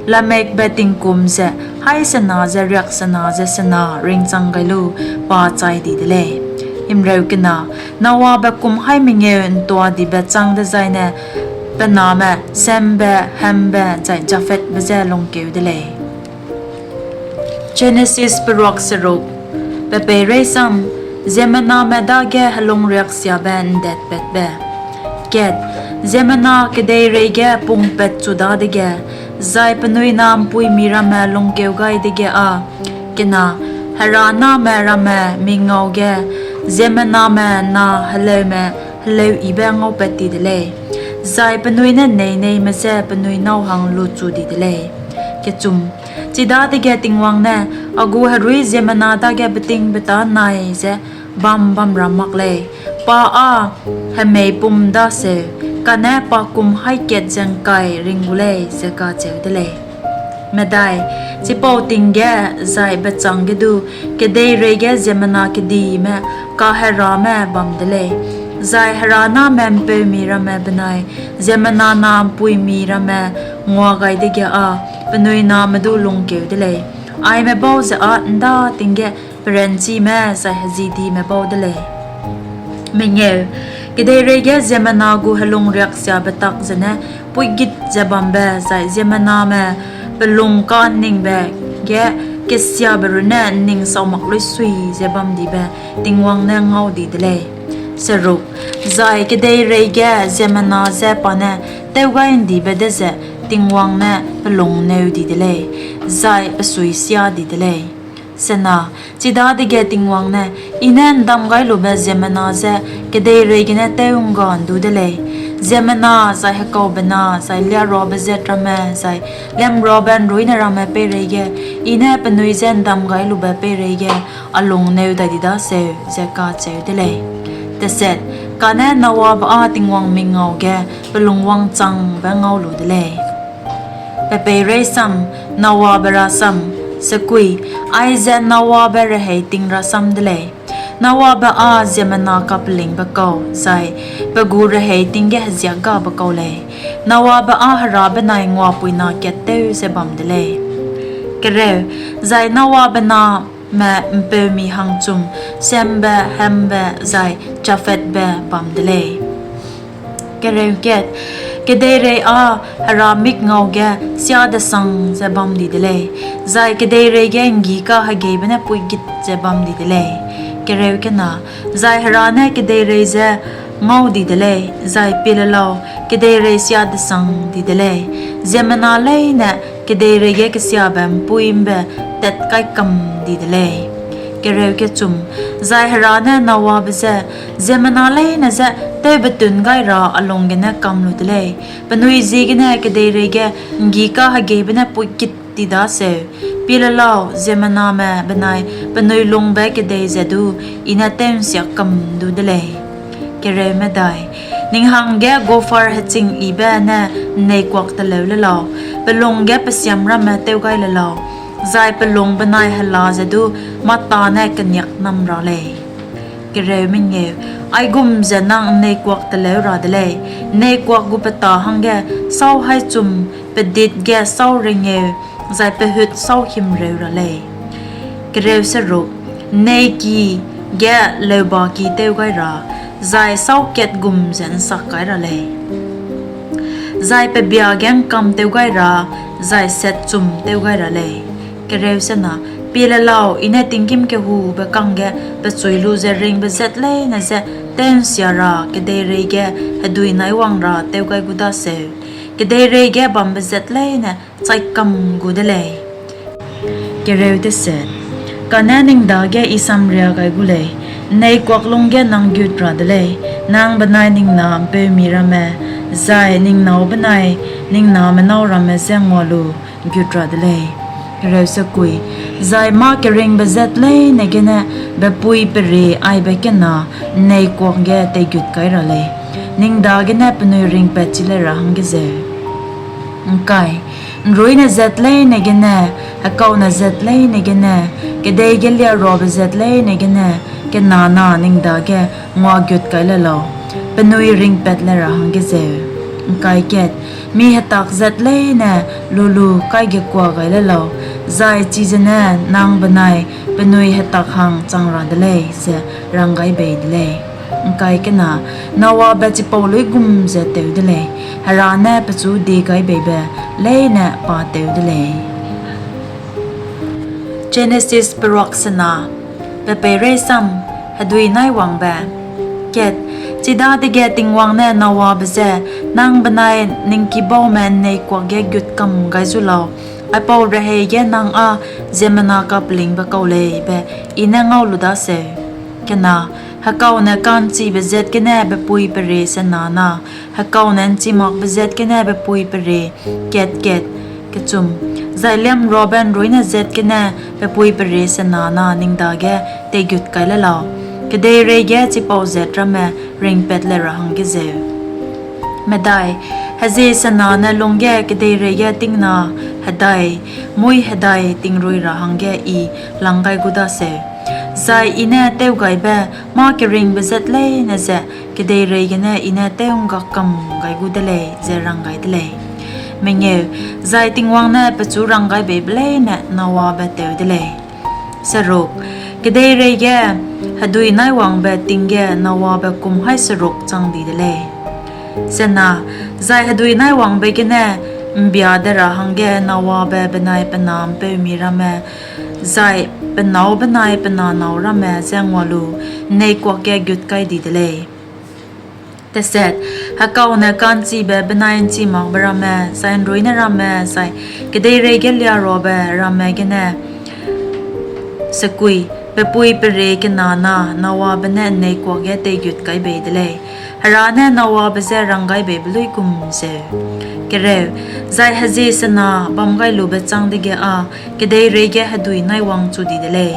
Lamekbe tingkum ze haî sena ze riak sena ze sena ringchang gai lu pa chai di de lei. Himreu kena, Noabe kum haî mengeu ’ntuadibe châng dezaine pe name Shembe, Hambe, zai Japhetbe je lungkeu de lei. Jenesis peruak seruk, pe peireisam, ziemmename dage helungriaksiabe ’ndetpatbe. Kat, ziemmena kedeireige pungpatchu dadege, zai penui na ’mpuimi ramme lungkeu gai dege â, kena, Hera name ramme mingau ge, ziemmename na heleume heleuyibe ngaupat ti de lei, zai penui ne neineime je penui nâu hang luchu di de lei. Kechum, chidadege Tingwang ne, A gu herui ziemmena dage betingbeta nai ze bam bam ra mak lei, pa â hemeipum daseu, kane pa kum haî kat ze ’ngkai ring gu lei, ze kacheu de lei. Medai, chipau ting ge zai bechângge du kedeireige ziemmena kedime kaherame bam de lei, zai Hera name ’mpeumi ramme benai ziemmena na ’mpuimi ramme ngua gai dege â penui name du lungkeu de lei; aime bau ze â ’nda ting ge peranchime zai hezidime bau de lei. Mengeu, kedeireige ziemmena gu helungriaksiabe tak zene puigit ze bambe zai ziemmename pelung ka'nningbe ge kesiabe runne ’nning sau mak luisui ze bamdibe Tingwang ne ngau di de lei. Seruk, zai kedeireige ziemmena je pa ne tewgai'ndibe de ze Tingwang ne pelung neu di de lei, zai pe sui sia di de lei. Sena, chidadege Tingwang ne, I ne ’ndam gai lube ziemmena je kedeireigene tew'ngga ’ndu de lei; ziemmena zai hekaubena zai liâruabe zat ramme zai liemruabe ’nruine ramme peireige I ne penui je ’ndam gai lube peireige a lung neu dai di daseu, ze kacheu de lei. Deset, kane Noabe â Tingwang mingau ge pelung wangchangbe ngau lu de lei. Pe peireisam, Noabe rasam, sekui, aize Noabe rehei ting rasam de lei. Noabe â ziemmena kapelingbe kau, zai pe gu rehei ting ge heziak gabe kau lei. Noabe â Hera benai nguapuina kat tew ze bam de lei. Kereu, zai Noabe na me ’mpeumi hangchum Shembe, Hambe, zai Japhetbe bam de lei. Kereu kat, kedeirei â Hera mikngau ge siadesang ze bam di de lei, zai kedeirei ge ’nggî kahegeibe ne puigit ze bam di de lei. Kereu kena, zai Hera ne kedeirei je ngau di de lei, zai pie le lau, kedeirei siadesang di de lei, ziemmena leine kedeirei ge kesiabe ’mpuî ’mbe tat kai kam di de lei. Kereu kechum, zai Hera ne Noabe je, ziemmena leine je tewbetun gai ra a lung gene kam lu de lei, penui ziegene kedeirei ge ’nggî kahegeibe ne puigit ti daseu, pie le lau, ziemmename benai penui lungbe kedei ze du I ne tew'nsia kam du de lei. Kereu medai, ning hangge gopher heching yibe ne ’nneikuak teleu le lau, pe lung ge pe siam ramme tew gai le lau, zai pe lung benai hela ze du mâ tâne keniak nam ra lei. Kereu mengeu, aigum ze nang ’nneikuak teleu ra de lei, ’nneikuak gu petâ hangge sâu haîchum, pedit ge sâu rengeu, zai pehut sâu himreu ra lei. Kereu seruk, ’nneiki ge leubaki tew gai ra, zai sâu kat gum ze ’nsak kai ra lei, zai pebia ge ’ngkam tew gai ra, zai satchum tew gai ra lei. Kereu sena, pie le lau, I ne tinggîm kehube kangge pechui lu ze ringbe zat leine je tew'nsia ra kedeirei ge hedui naiwang ra tew gai gu daseu, kedeirei ge bambe zat leine chai kam gu de lei. Kereu deset, kane ning dage I samria gai gu lei, ’nneikuak lungge nang gut ra de lei, nang benai ning na ’mpeumi ramme, zai ning nâu benai ning name nâu ramme je ngua lu gut ra de lei. Kereu sekui, zai mâ keringbe zat leine gene bepui perie aibe kena ’nneikuak ge teigut kai ra lei, ning dagene penui ringpat chi le ra hangge zeu. ’Ngkai, ’nruine zat leine gene, hekaune zat leine gene, kedei ge liaruabe zat leine gene, kena na ning dage nguagut kai le lau, penui ringpat le ra hangge zeu. ’Ngkai kat, mi hetak zat leine lu lu kaigekua gai le lau, zai chizene nang benai penui hetak hang chang ra de lei, ze rang gai bei de lei. ’Ngkai kena, Noabe chipau luigum ze tew de lei, Hera ne pechu die gai beibe leine pa tew de lei. Jenesis peruak sena, pe peireisam, hedui naiwangbe. Kat, chidadege Tingwang ne Noabe je, nang benai ning kibaume ’nneikuak ge gut kam gai zu lau, aipau rehei ge nang â ziemmena kapelingbe kau lei be I ne ngau lu daseu. Kena, hekaune ka'nchibe zat gene bepui perie sena na, hekaune ’nchimakbe zat gene bepui perie, kat kat, kechum, zai liamruabe ’nruine zat gene bepui perie sena na ning dage teigut kai le lau, kedeirei ge chipau zat ramme ringpat le ra hangge zeu. Medai, hezie sena ne lungge kedeirei ge tingna hedai, muî hedai tingrui ra hangge I lang gai gu daseu, zai I ne tewgaibe mâ keringbe zat leine ze kedeirei gene I ne tew'ngga kam gai gu de lei, ze rang gai de lei. Mengeu, zai Tingwang ne pechu rang gai beibe leine Noabe tew de lei. Seruk, kedeirei ge hedui naiwangbe ting ge Noabe kum haî seruk chang di de lei. Sena, zai hedui naiwangbe gene ’mbia de ra hangge Noabe benai pe na ’mpeumi ramme, zai pe nâu benai pe na nâu ramme je ngua lu, ’nneikuak ge gut kai di de lei. Teset, hekaune ka'nchibe benai ’nchimakbe ramme, zai ’nruine ramme, zai kedeirei ge liaruabe ramme gene, sekui, bepui perie kena na Noabe ne ’nneikuak ge teigut kai bei de lei, Hera ne Noabe je rang gai beibe luigum zeu. Kereu, zai hezie sena bam gai lube châng dege â kedeirei ge hedui naiwang chu di de lei.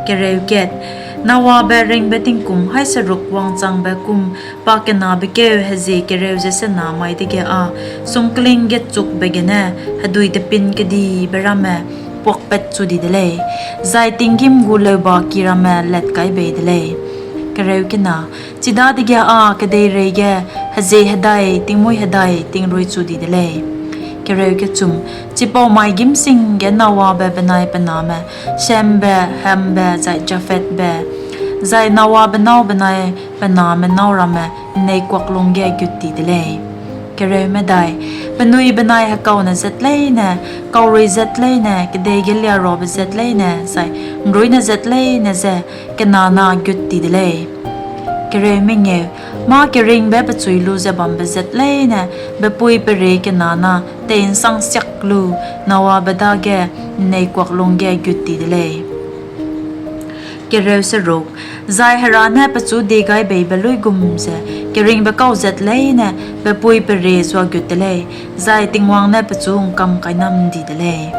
Kereu kat, Noabe ringbe tingkum haî seruk wangchangbe kum pakenabe kêu hezie kereu ze sena mai dege â sungkling gechukbe gene hedui tepin kedibe ramme puakpat chu di de lei, zai tinggîm gu leubaki ramme lat kai bei de lei. Kereu kena, chidadege â kedeirei ge hezie hedai, tingmuî hedai, tingrui chu di de lei. Kereu kechum. Chipau mai gîm sing ge Noabe benai pe name, Shembe, Hambe, zai Japhetbe, zai Noabe nâu benai pe name nâu ramme ’nneikuak lungge gut ti de lei. Kereu medai. Penui benai hekaune zat leine, kaurui zat leine, kedei ge liaruabe zat leine, zai ’nruine zat leine ze kena na gut ti de lei. Kereu mengeu. Mâ keringbe pechui lu ze bambe zat leine, bepui perie kena na tei'nsang siak lu, Noabe dage ’nneikuak lungge gut ti de lei. Kereu seruk. Zai Hera ne pechu diegaibeibe luigum ze keringbe kau zat leine bepui perie zuagut de lei, zai Tingwang ne pechu ’ngkam kainam ’ndi de lei.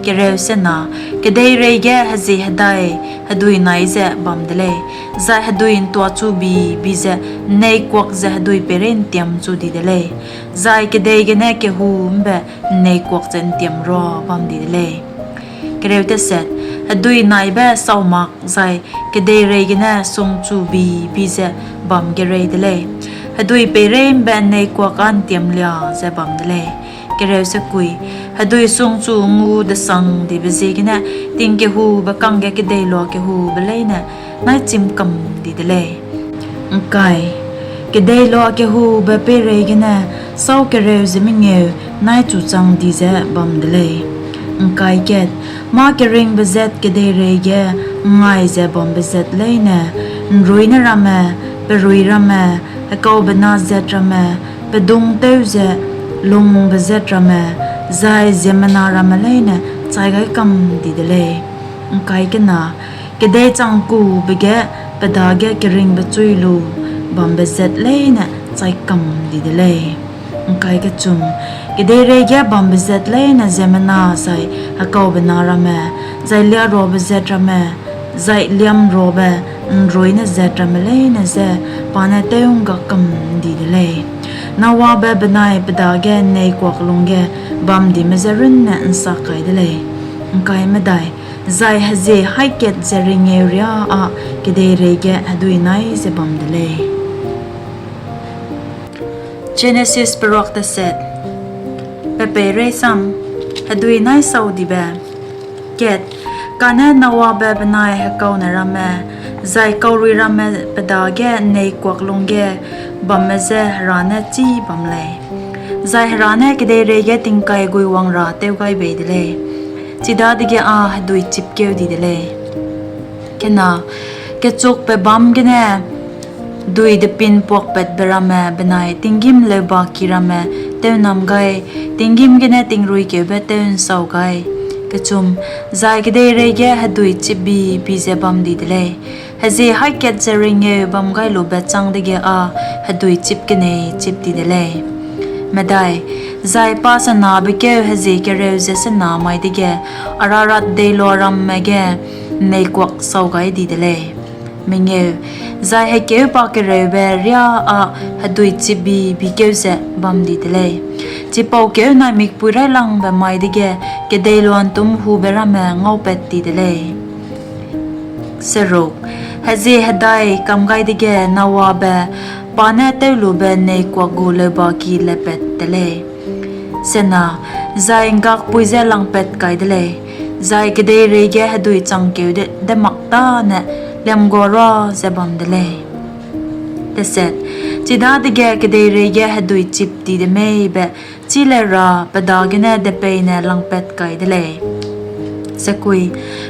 Kereu sena. Kedeirei ge hezie hedai hedui nai ze bam de lei, zai hedui ’ntuachubi-bi ze ’nneikuak ze hedui peirei ’ntiam chu di de lei, zai kedei gene kehu ’mbe ’nneikuak ze ’ntiam rua bam di de lei. Kereu teset. Hedui naibe sau mak zai kedeirei gene sungchubi-bi ze bam gerei de lei, hedui peirei ’mbe ’nneikuak â ’ntiamlia ze bam de lei. Kereu sekui. Hedui sungchu ngu desang dibe ziegene ting kehube kangge kedeiloa kehube leine nai chim kam di de lei. ’Ngkai. Kedeiloa kehube peirei gene sâu kereu ze mengeu nai chuchang di ze bam de lei. ’Ngkai kat. Mâ keringbe zat kedeirei ge ’ngngai ze bambe zat leine, ’nruine ramme, perui ramme, hekaubena zat ramme, pedung tew ze lungbe zat ramme, zai ziemmena ramme leine chai gai kam di de lei. ’Ngkai kena. Kedei changkube ge pe dage keringbe chui lu bambe zat leine chai kam di de lei. ’Ngkai kechum. Kedeirei ge bambe zat leine ziemmena zai hekaubena ramme, zai liaruabe zat ramme, zai liamruabe ’nruine zat ramme leine je pa ne tew'ngga kam ’ndi de lei. Noabe benai pe dage ’nneikuak lungge bam dime je runne ’nsak kai de lei. ’Ngkai medai. Zai hezie haî kat ze ringeu riâ â kedeirei ge hedui nai ze bam de lei. Jenesis Peruak Teset. Pe peireisam. Hedui nai sau dibe. Kat. Kane Noabe benai hekaune ramme, zai kaurui ramme pe dage ’nneikuak lungge bamme je Hera ne chî bam lei. Zai Hera ne kedeirei ge tingkai guiwang ra tew gai bei de lei; chidadege â hedui chipkeu di de lei. Kena. Kechukbe bâm gene dui depin puakpatbe ramme benai tinggîm leubaki ramme tewnam gai, tinggîm gene tingruikeube tew ’nsau gai. Kechum. Zai kedeirei ge hedui chipbi-bi ze bam di de lei; hezie haî kat ze ringeu bam gai lube châng dege â hedui chip kenei chip di de lei. Medai. Zai pa senabe kêu hezie kereu ze sena mai dege Ararat deiloa ramme ge ’nneikuak sau gai di de lei. Mengeu. Zai hekêu pa kereube riâ â hedui chipbi-bi kêu ze bam di de lei; chipau kêu naimik pui raîlangbe mai dege kedeiloa ’ntûm hube ramme ngaupat ti de lei. Seruk. Hezie hedai kam gai dege Noabe pa ne tewlube ’nneikuak gu leubaki lepat te lei. Sena. Zai ’nggakpui je langpat kai de lei, zai kedeirei ge hedui changkeu de, de mak tâne liamguarua ze bam de lei. Teset. Chidadege kedeirei ge hedui chip ti de mei be chî le ra pe dagene depeine langpat kai de lei. Sekui.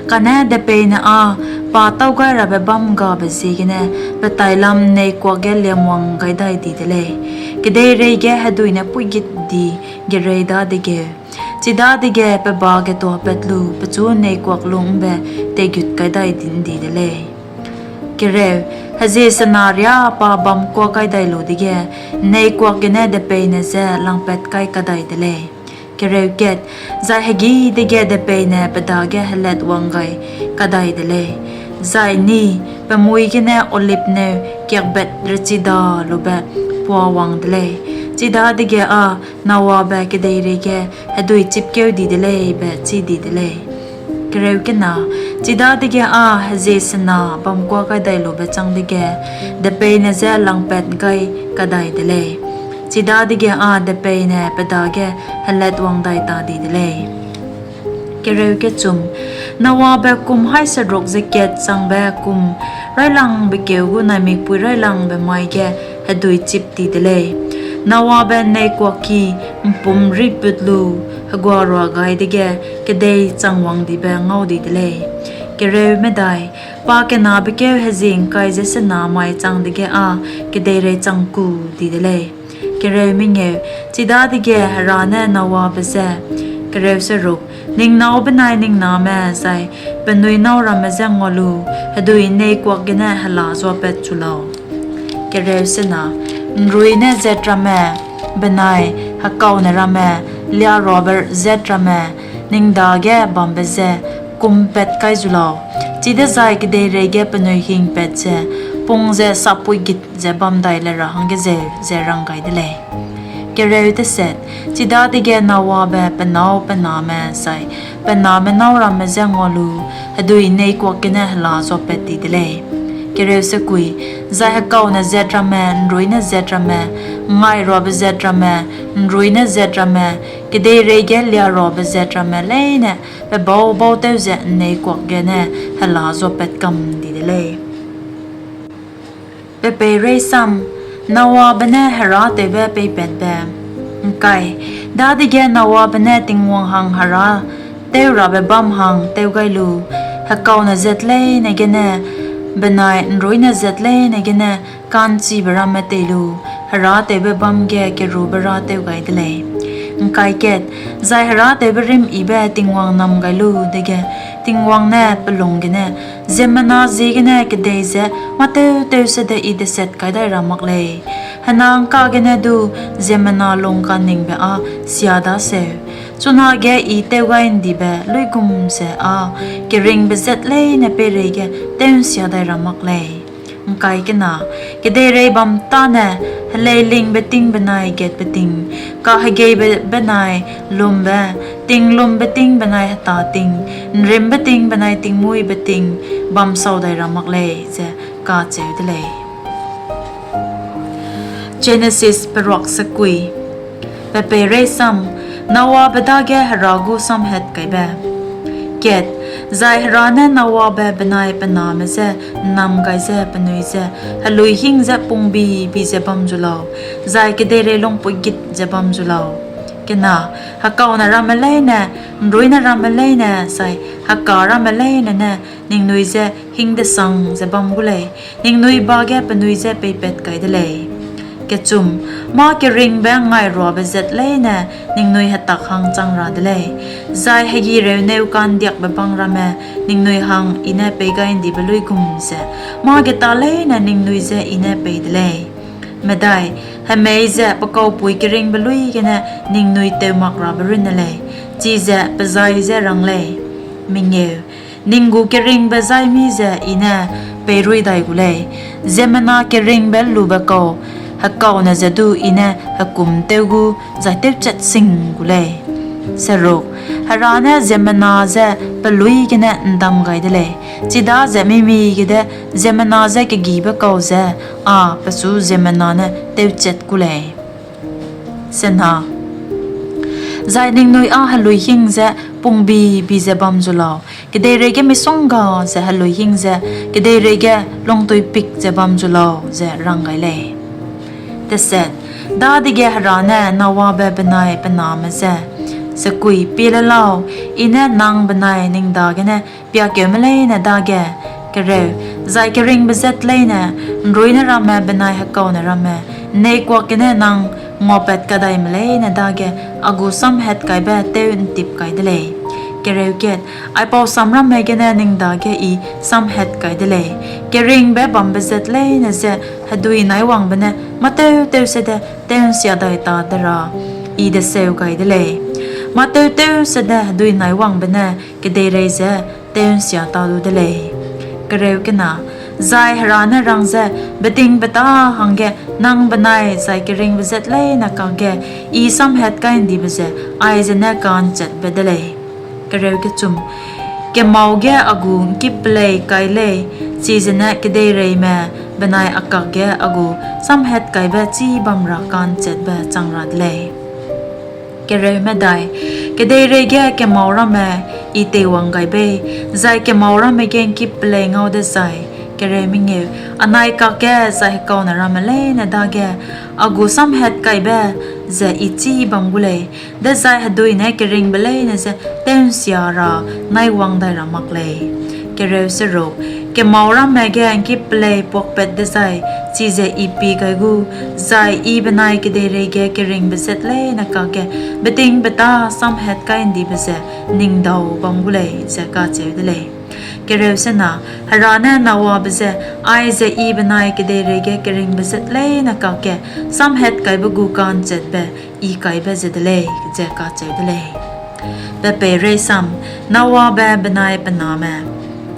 Kane depeine â pa tâu gai rabe bâm gabe ziegene pe tailam ’nneikuak ge liamwang gai dai di de lei, kedeirei ge hedui ne puîgit di gerei dadegeu; chidadege pe ba getuapat lu pechu ’nneikuak lung ’mbe teigut kai dai di, ’ndi de lei. Kereu. Hezie sena riâ pa bam kuâ kai dai lu dege, ’nneikuak gene depeine je langpat kai kadai de lei. Kereu kat. Zai hegî dege depeine pe dage helatwang gai kadai de lei, zai ni, pe mui gene olibneu kiakbat rechidalube puawang de lei; chidadege â Noabe kedeirei ge hedui chipkeu di de lei be chî di de lei. Kereu kena. Chidadege â hezie sena bam kuâ kai dai lube châng dege, depeine je langpat gai kadai de lei, Chidadege â depeine pe dage helatwang dai ta di de lei. Kereu kechum, Noabe kum haî seruk ze kat changbe kum raîlangbe keu gu naimikpui raîlangbe mai ge hedui chip ti de lei. Noabe ’nneikuakki ’mpum riput lu heguarua gai dege kedei changwangdibe ngau di de lei. Kereu medai, pakenabe kêu hezie ’ngkai ze sena mai chang dege â kedeirei chang ku di de lei. Kereu mengeu, chidadege Hera ne Noabe je, Kereu seruk, ning nâu benai ning name zai penui nâu ramme je ngua lu, hedui ’nneikuak gene hela zuapat chu lau. Kereu sena, ’nruine zat ramme benai hekaune ramme, liaruabe zat ramme, ning dage bambe je kumpat kai zu lau, chidezai kedeirei ge penui hingpat ze pung ze sappuigit ze bam dai le ra hangge zeu, ze rang gai de lei. Kereu deset, chidadege Noabe pe nâu pe name zai pe name nâu ramme je ngua lu, hedui ’nneikuak gene hela zuapat di de lei. Kereu sekui, zai hekaune zat ramme, ’nruine zat ramme, ngairuabe zat ramme, ’nruine zat ramme, kedeirei ge liaruabe zat ramme leine pe bau bautew ze ’nneikuak gene hela zuapat kam di de lei. Pe peireisam, Noabe ne herâtewbe peipatbe. ’Ngkai, dadege Noabe ne Tingwang hang herâtew rabe bâm hang tew gai lu, hekaune zat leine gene benai ’nruine zat leine gene ka'nchibe ramme tei lu, herâtewbe bâm ge kerube râtew gai de lei. ’Ngkai kat, zai herâtewbe rimyibe Tingwang nam gai lu dege, Tingwang ne pe lung gene, ziemmena ziegene kedei ze mâ tewtew sede I deset kai dai ra mak lei. Hena ’ngka gene du ziemmena lung kaningbe â sia daseu, chunage I tew gai ’ndibe luigum ze â keringbe zat leine peireige tew'nsia dai ra mak lei. ’Ngkai kena, kedeirei bam tâne, heleilingbe ting benai gatbe ting, kahegeibe benai lumbe, tinglumbe ting benai heta ting, ’nrimbe ting benai tingmuîbe ting bam sau dai ra mak lei, ze kacheu de lei. Jenesis peruak sekui. Pe peireisam, Noabe dage Hera gu samhatkaibe. Kat, zai Hera ne Noabe benai pe name je ’nnam gai ze penui je heluîhing ze pungbi-bi ze bam zu lau, zai kedeirei lungpui git ze bam zu lau. Kena, hekaune ramme leine, ’nruine ramme leine, zai heka ramme leine ne ningnui je hingdesang ze bam gu lei, ningnui ba ge penui je peipat kai de lei. Kechum, mâ keringbe ngairuabe zat leine ningnui hetak hang chang ra de lei, zai hegîreuneu ka'ndiakbe bang ramme ningnui hang I ne pei gai ’ndibe luigum ze, mâ geta leine ningnui je I ne pei de lei. Medai, hemei ze pe kaupui keringbe luî gene ningnui teu mak rabe runne lei, chize pe zai je rang lei. Mengeu, ning gu keringbe zai mi ze I ne peirui dai gu lei, ziemmena keringbe lube kau hekaune ze du I ne hekum tew gu zai tewchat sing gu lei. Seruk, Hera ne ziemmena je peluî gene ’ndam gai de lei, chidaze mimi gede ziemmena je kegîbe kau ze â pechu ziemmena ne tewchat gu lei. Sena, zai ningnui â heluîhing ze pungbi-bi ze bam zu lau, kedeirei ge misongga ze heluîhing ze kedeirei ge lungtuipik ze bam zu lau, ze rang gai lei. Teset, dadege Hera ne Noabe benai pe name je, Sekui, pie le lau, I ne nang benai ning dagene piakeume leine dage, kereu, zai keringbe zat leine, ’nruine ramme benai hekaune ramme, ’nneikuak gene nang nguapat kadaime leine dage a gu samhatkaibe tew ’ntip kai de lei. Kereu kat, aipau samramme gene ning dage I samhat kai de lei, keringbe bambe zat leine je hedui naiwangbe ne mâ tewtew sede tew'nsia dai ta de ra I deseu gai de lei. Mâ tewtew sede hedui naiwangbe ne kedeirei ze tew'nsia ta du de lei. Kereu kena, zai Hera ne rang ze, betingbeta hangge nang benai zai keringbe zat leine kakge I samhat kai ’ndibe ze aize ne ka'nchetbe de lei. Kereu kechum, kemâu ge a gu ’ngkip pelei kai lei, chize ne kedeireime benai a kakge a gu samhatkaibe chibam ra ka'nchetbe chang ra de lei. Kereu medai, kedeirei ge kemâu ramme I teiwang gai bei, zai kemâu ramme ge ’ngkip pelei ngau dezai, kereu mengeu, anai kakge zai hekaune ramme leine dage a gu samhatkaibe ze I chibam gu lei, dezai hedui ne keringbe leine je tew'nsia ra naiwang dai ra mak lei. Kereu seruk, kemâu ramme ge ’ngkip pelei puakpat dezai, chize I pie gai gu, zai I benai kedeirei ge keringbe zat leine kakge betingbeta samhatkai ’ndibe ze ning dau bam gu lei, ze kacheu de lei. Kereu sena, Hera ne Noabe je, aize I benai kedeirei ge keringbe zat leine kakge samhatkaibe gu ka'nchetbe I kaibe ze de lei, ze kacheu de lei. Pe peireisam, Noabe benai pe name.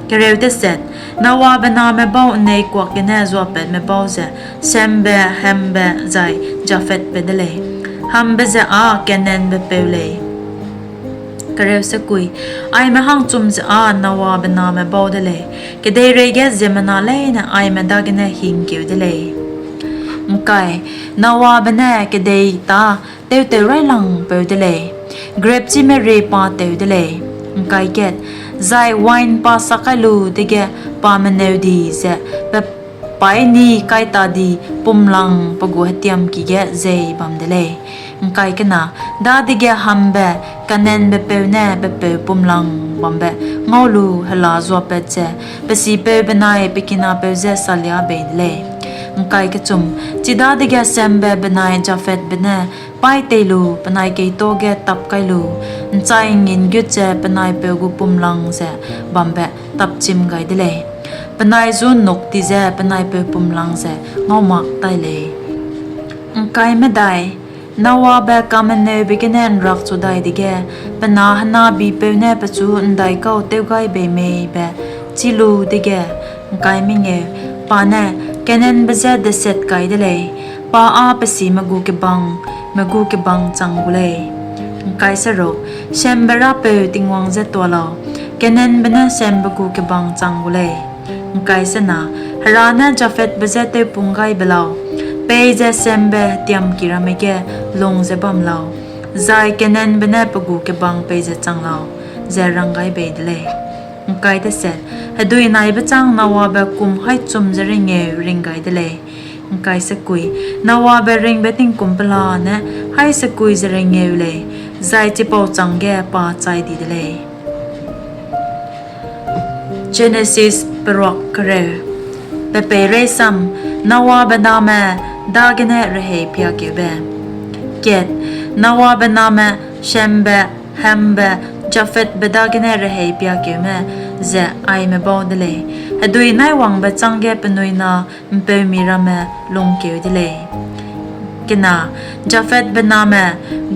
Kereu deset, Noabe name bau ’nneikuak gene zuapatme bau ze Shembe, Hambe, zai Japhethbe de lei. Hambe ze â Kanaanbe peu lei. Kereu sekui, aime hangchum ze â Noabe name bau de lei. Kedeirei ge ziemmena leine aime dagene hingkeu de lei. ’Ngkai, Noabe ne kedei tâ tewtew railangpeu de lei, grepchime rie pa tew de lei. ’Ngkai kat, zai wain pa sak kai lu dege pa meneu di ze pe paîni kai ta di pumlang pe gu hetiamki ge zei bam de lei. ’Ngkai kena, dadege Hambe, Kanaanbe peu ne pe peu pumlang bambe ngau lu hela zuapat ze, pe sipeu benai pe kinapeu je salia bei de lei. ’Ngkai kechum, chidadege Shembe benai Japhethbe ne paî tei lu penai keîtoa ge tap kai lu, ’nchai ’ngngin gut ze penai peu gu pumlang ze bambe tapchim gai de lei. Penai zu nuk ti ze penai peu pumlang ze ngau mak tai lei. ’Ngkai medai, Noabe kameneube gene ’nrakchu dai dege, pe na henabipeu ne pechu ’ndaikau tew gai bei mei be chî lu dege, ’ngkai mengeu, pa ne Kanaanbe je deset kai de lei, pa â pe sime gu kebang, me gu kebang chang gu lei. ’Ngkai seruk, Shembe Rapeu Tingwang je tua lau, Kanaanbe ne Shembe gu kebang chang gu lei. ’Ngkai sena, Hera ne Japhethbe je tewpung gai be lau, peize Shembe hetiamki ramme ge lung ze bam lau, zai Kanaanbe ne pe gu kebang peize chang lau, ze rang gai bei de lei. ’Ngkai deset, hedui naibe châng Noabe kum haî chum ze rengeu ring gai de lei. ’Ngkai sekui, Noabe ringbe tingkum pelane haî sekui ze rengeu lei, zai chipau chângge pa chai di de lei. Jenesis peruak kereu. Pe peireisam, Noabe name dagene rehei piakeube. Kat, Noabe name Shembe, Hambe, Japhethbe dagene rehei piakeume ze aime bau de lei. Hedui naiwangbe chângge penui na ’mpeumi ramme lungkeu de lei. Kena, Japhethbe name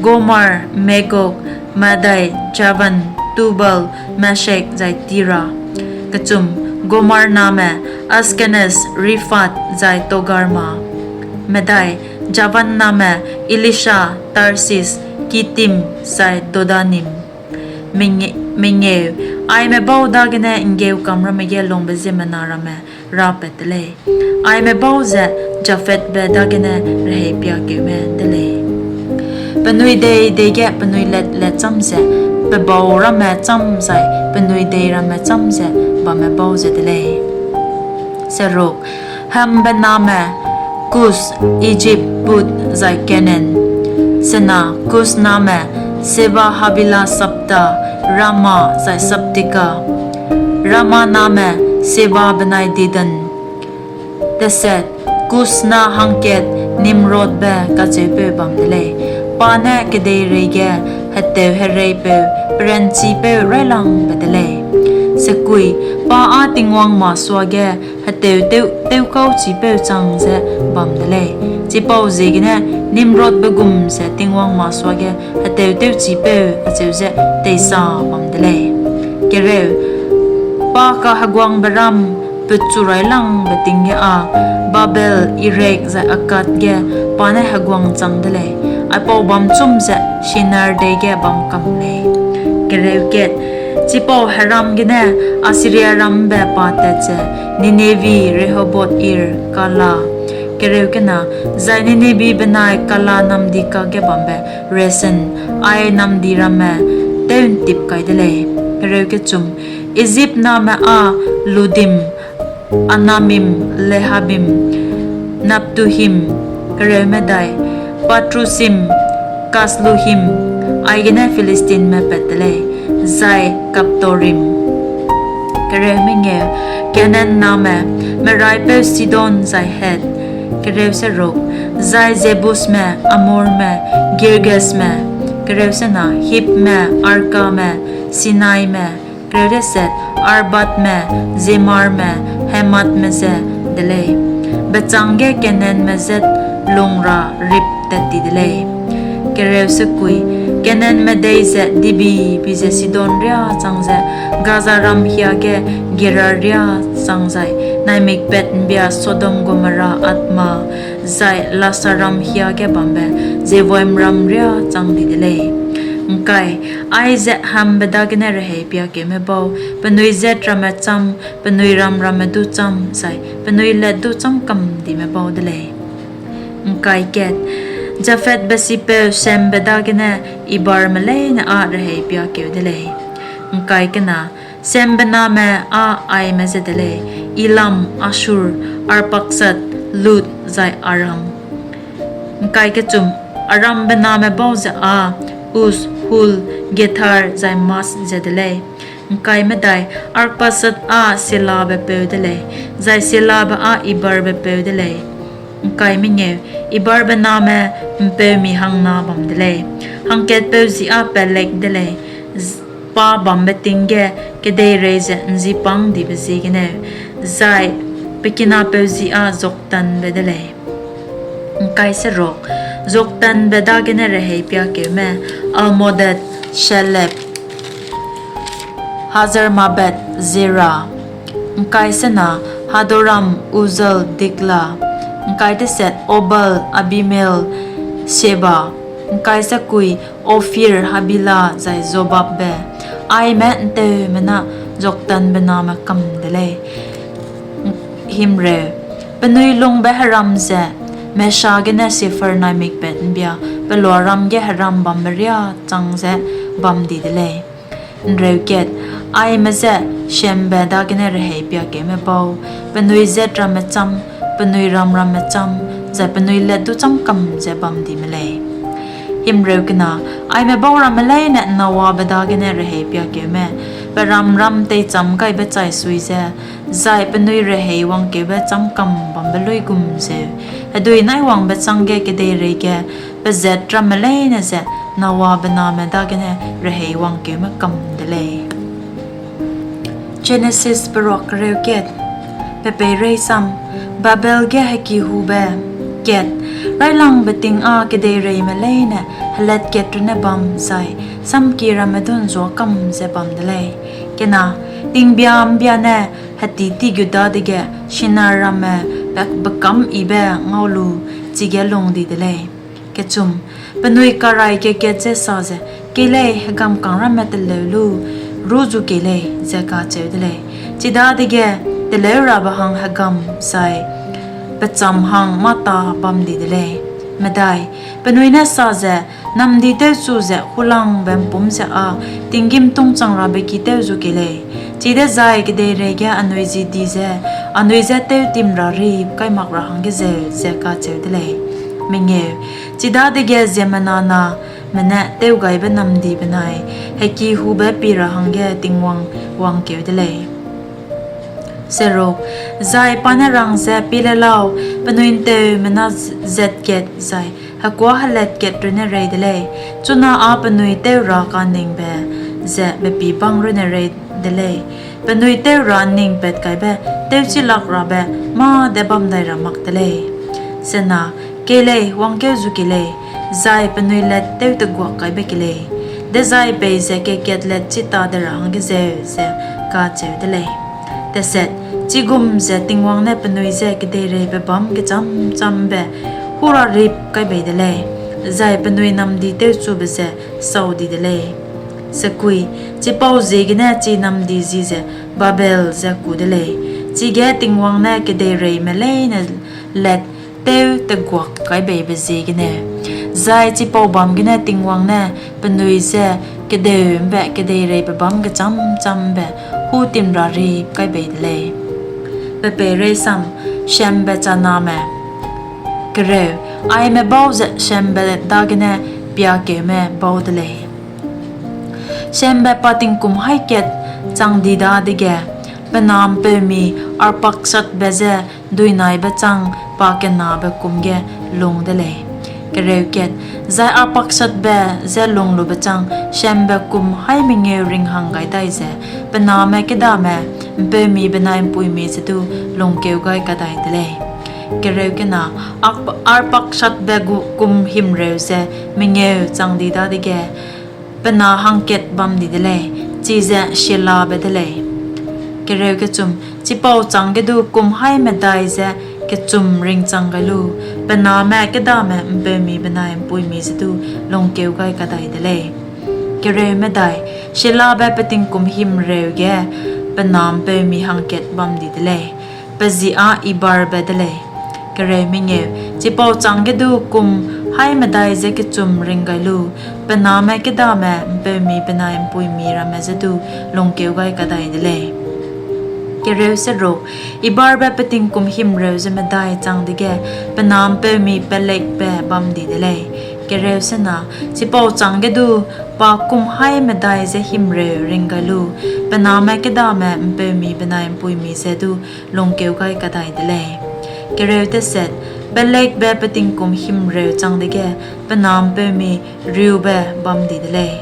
Gomer, Magog, Madai, Javan, Tubal, Meshek, zai Tira. Kechum, Gomer name Ashkenaz, Riphat, zai Togarma. Medai, Javan name Elisha, Tarsis, Kitim, zai Dodanim. Menge-, mengeu, aime bau dagene ’nggeu kam ramme ge lungbe ziemmena ramme rapat de lei. Aime bau ze Japhethbe dagene rehei piakeume de lei. Penui dei dei ge penui let let cham ze, pe bau ramme cham zai penui dei ramme cham ze bamme bau ze de lei. Seruk, Hambe name Kus, Ijip, Put, zai Kanaan. Sena, Kus name Seba, Habila, Sabta, Rama, zai Sabteka. Rama name Seba benai Dedan. Deset, Kus na hangkat Nimrodbe kacheupeu bam de lei. Pa ne kedeirei ge heteu hereipeu, peranchipeu railangbe de lei. Sekui, pa â Tingwang masuage heteu tew, tewkauchipeu chang ze bam de lei. Chipau ziegene Nimrodbe gum ze Tingwang masuage heteu tewchipeu acheu ze teisa bam de lei. Kereu, pa kaheguangbe ram putchu railangbe ting ge â, Babel, Erek zai Akkad ge pa ne heguang chang de lei. Aipau bam chum ze Shinar dei ge bam kam lei. Kereu kat, Chipau heram gene Assiriaram ’mbe pa tat ze Nineveh, Rehoboth-Ir, Kala, kereu kena, zai Nineveh benai Kala namdi kakge bambe Resen, ai namdi ramme tew'ntip kai de lei. Kereu kechum, Ijip name â Ludim, Anamim, Lehabim, Naphtuhim, kereu medai, Pathrusim, Kasluhim, aigene Philistinme pat de lei, zai Kaptorim. Kereu mengeu, Kanaan name, meraipeu Sidon zai Heth, kereu seruk, zai Jebusme, Amorme, Girgasme, kereu sena, Hibme, Arkame, Sinaime, kereu deset, Arbadme, Zemarme, Hamathme ze de lei. Bechâng ge Kanaanme zat lung ra riptat ti de lei. Kereu sekui, Kanaanme dei ze dibi-bi ze Sidon riâ chang ze, Gazaram hiage Gerar riâ chang zai, naimikpat ’mbia Sodom, Gomorra, Adma, zai Lasaram hiage bambe Zeboimram riâ chang di de lei. ’Ngkai, aize hambe dagene rehei piakeume bau, penui zat ramme cham, penui ram ramme du cham, zai penui let du cham kam dime bau de lei. ’Ngkai kat, Japhethbe sipeu Shembe dagene Eberme leine â rehei piakeu de lei. ’Ngkai kena, Shembe name â aime ze de lei: Elam, Asshur, Arpaksad, Lud, zai Aram. ’Ngkai kechum, Arambe name bau ze â Uz, Hul, Gether, zai Mas ze de lei. ’Ngkai medai, Arpaksad â Shelabe peu de lei, zai Shelabe â Eberbe peu de lei. ’Ngkai mengeu, Eberbe name ’mpeumi hangna bam de lei, hangkatpeu ji â Peleg de lei, z-, pa bambe ting ge kedeirei ze ’nzipâng dibe ziegeneu, zai pe kinapeu ji â Joktanbe de lei. ’Ngkai seruk, Joktanbe dagene rehei piakeume: Almodad, Shelep, Hazarmabeth, Zera. ’Ngkai sena, Hadoram, Uzal, Dikla. ’Ngkai deset, Obal, Abimael, Sheba. ’Ngkai sekui, Ophir, Habila, zai Jobabbe. Aime ’nteumena Joktanbe name kam de lei. Himreu, penui lungbe heram ze Mesha gene Sephar naimikpat ’mbia peloaram ge heram bambe riâ chang ze bam di de lei. ’Nreu kat, aime ze Shembe dagene rehei piakeume bau, penui zat ramme cham, penui ram ramme cham, zai penui let du cham kam ze bam dime lei. Himreu kena, aime bau ramme leine Noabe dagene rehei piakeume, pe ram ram teichâm gaibe chai sui ze, zai penui rehei wangkeube cham kam bambe luigum zeu, hedui naiwangbe chângge kedeirei ge pezat ramme leine ze Noabe name dagene rehei wangkeume kam de lei. Jenesis peruak kereu kat. Pe peirei sam, Babel ge hekihube. Kat, raîlangbe ting â kedeireime leine helatkat runne bam zai samki ramme du ’nzuâ kam ze bam de lei. Kena, tingbia ’mbia ne hetî ti gu dadege Shinar ramme be-, bekâm yibe ngau lu chige lung di de lei. Kechum, penui karai kat-kat je sa ze, Kei lei, hegam kang ramme teleu lu rû zu kei lei, ze kacheu de lei. Chidadege teleu rabe hang hegam zai pechâm hang mâ ta bam di de lei. Medai, penui ne sa ze, Namdi tewchu ze hulangbe ’mpum ze â tinggîm tungchang rabe ki tew zu kei lei, chidezai kedeireige anui ji di ze anui je tewtim ra rî kai mak ra hangge zeu, ze kacheu de lei. Mengeu, chidadege ziemmena name ne tewgaibe namdi benai hekihube pie ra hangge Tingwang wangkeu de lei. Seruk, zai pa ne rang ze, Pie le lau, penui ’nteumena z-, zat kat zai hekuâ helat kat runne rei de lei, chuna â penui tew ra kaningbe ze bepî bang runne rei de lei; penui tew ra ’nningpat kaibe tewchi lak rabe mâ de bam dai ra mak te lei. Sena, kei lei, wangkeu zu kei lei, zai penui let tew teguak kaibe kei lei, dezai peize kat-kat let chita de ra hangge zeu, ze kacheu de lei. Teset, chigum ze Tingwang ne penui je kedeireibe bâm gechâm-châmbe hurarip kai bei de lei, zai penui namdi tewchube ze sau di de lei. Sekui, chipau ziegene chi namdi ji ze Babel ze ku de lei; chige Tingwang ne kedeireime leine let tewteguak kai beibe ziegene. Zai chipau bâm gene Tingwang ne penui je kedeu ’mbe kedeireibe bâm gechâm-châm ’mbe hûtim ra ri kai bei de lei. Pepeirei sam, Shembe chaname. Kereu, aime bau ze Shembe dagene piakeume bau de lei. Shembe pa tingkum haî kat chang di dadege, pe na ’mpeumi Arpakshatbe je duinaibe chang pa kenabe kum ge lung de lei. Kereu kat, zai Arpakshatbe je lunglube chang Shembe kum haî mengeu ring hang gai dai ze, pe name kêdame ’mpeumi benai ’mpuimi je du lungkeu gai kadai de lei. Kereu kena, Arp-, Arpakshatbe gu kum himreu ze mengeu chang di dadege, pe na hangkat bam di de lei, chize Shelabe de lei. Kereu kechum, chipau chângge du kum haî medai ze kechum ringchang gai lu, pe name kêdame ’mpeumi benai ’mpuimi je du lungkeu gai kadai de lei. Kereu medai, Shelabe pe tingkum himreu ge pe na ’mpeumi hangkat bam di de lei, pe ji â Ibarbe de lei. Kereu mengeu, chipau chângge du kum haî medai ze kechum ring gai lu, pe name kêdame ’mpeumi benai ’mpuimi ramme je du lungkeu gai kadai de lei. Kereu seruk, Ibarbe pe tingkum himreu ze medai chang dege, pe na ’mpeumi Pelegbe bam di de lei. Kereu sena, chipau chângge du pa kum haî medai ze himreu ring gai lu, pe name kêdame ’mpeumi benai ’mpuimi je du lungkeu gai kadai de lei. Kereu teset, Pelegbe pe tingkum himreu chang dege, pe na ’mpeumi Reube bam di de lei.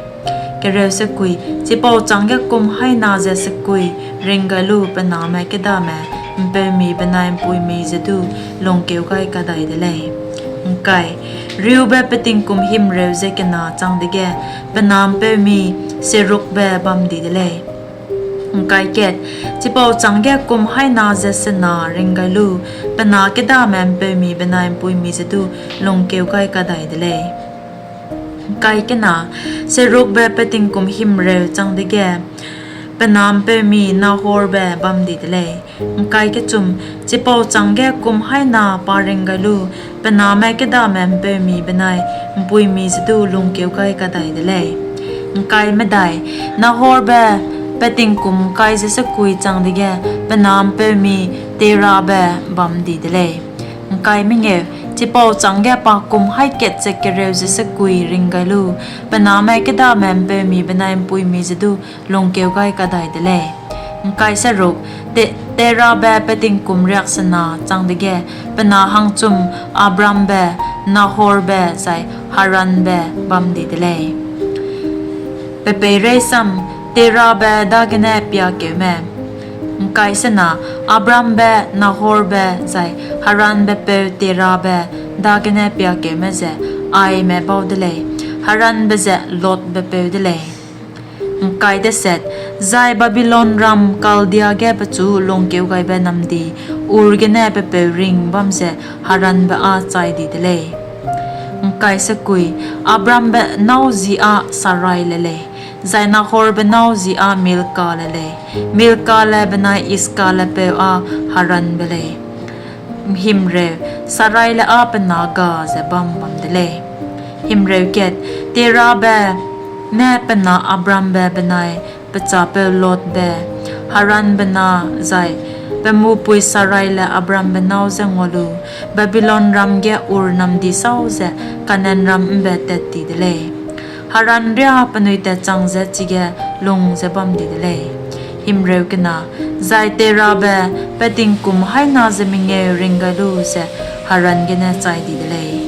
Kereu sekui, chipau chângge kum haî na ze sekui ring gai lu, pe name kêdame ’mpeumi benai ’mpuimi je du lungkeu gai kadai de lei. ’Ngkai, Reube pe tingkum himreu ze kena chang dege, pe na ’mpeumi Serukbe bam di de lei. ’Ngkai kat, chipau chângge kum haî na ze sena ring gai lu, pe na kêdame ’mpeumi benai ’mpuimi je du lungkeu gai kadai de lei. ’Ngkai kena, Serukbe pe tingkum himreu chang dege, pe na ’mpeumi Nahorbe bam di de lei. ’Ngkai kechum, chipau chângge kum haî na pa ring gai lu, pe name kêdame ’mpeumi benai ’mpuimi je du lungkeu gai kadai de lei. ’Ngkai medai, Nahorbe pe tingkum ’ngkai ze sekui chang dege, pe na ’mpeumi Terabe bam di de lei. ’Ngkai mengeu, chipau chângge pa kum haî kat ze kereu ze sekui ring gai lu, pe name kêdame ’mpeumi benai ’mpuimi je du lungkeu gai kadai de lei. ’Ngkai seruk, Te-, Terabe pe tingkum riaksena chang dege, pe na hangchum Abrambe, Nahorbe zai Haranbe bam di de lei. Pepeirei sam, Terabe dagene piakeume. ’Ngkai sena, Abrambe, Nahorbe zai Haranbe peu Terabe dagene piakeume ze aime bau de lei. Haranbe ze Lotbe peu de lei. ’Ngkai deset, zai Babilonram Kaldia ge pechu lungkeu gaibe namdi Ur gene pe peu ring bam ze Haranbe â chai di de lei. ’Ngkai sekui, Abrambe nâu ji â Sarai le lei, zai Nahorbe nâu ji â Milkale lei; Milkale benai Iskale peu â Haranbe lei. Himreu, Saraile â pe na ga ze bam bam de lei. Himreu kat, Terabe ne pe na Abrambe benai pe chapeu Lotbe, Haranbe na zai pe mupui Saraile Abrambe nâu je ngua lu, Babilonram ge Ur namdi sâu ze Kanaanram ’mbe tat ti de lei. Haran riâ penui tatchang ze chige lung ze bam di de lei. Himreu kena, zai Terabe pe tingkum haî na ze mengeu ring gai lu ze Haran gene chai di de lei.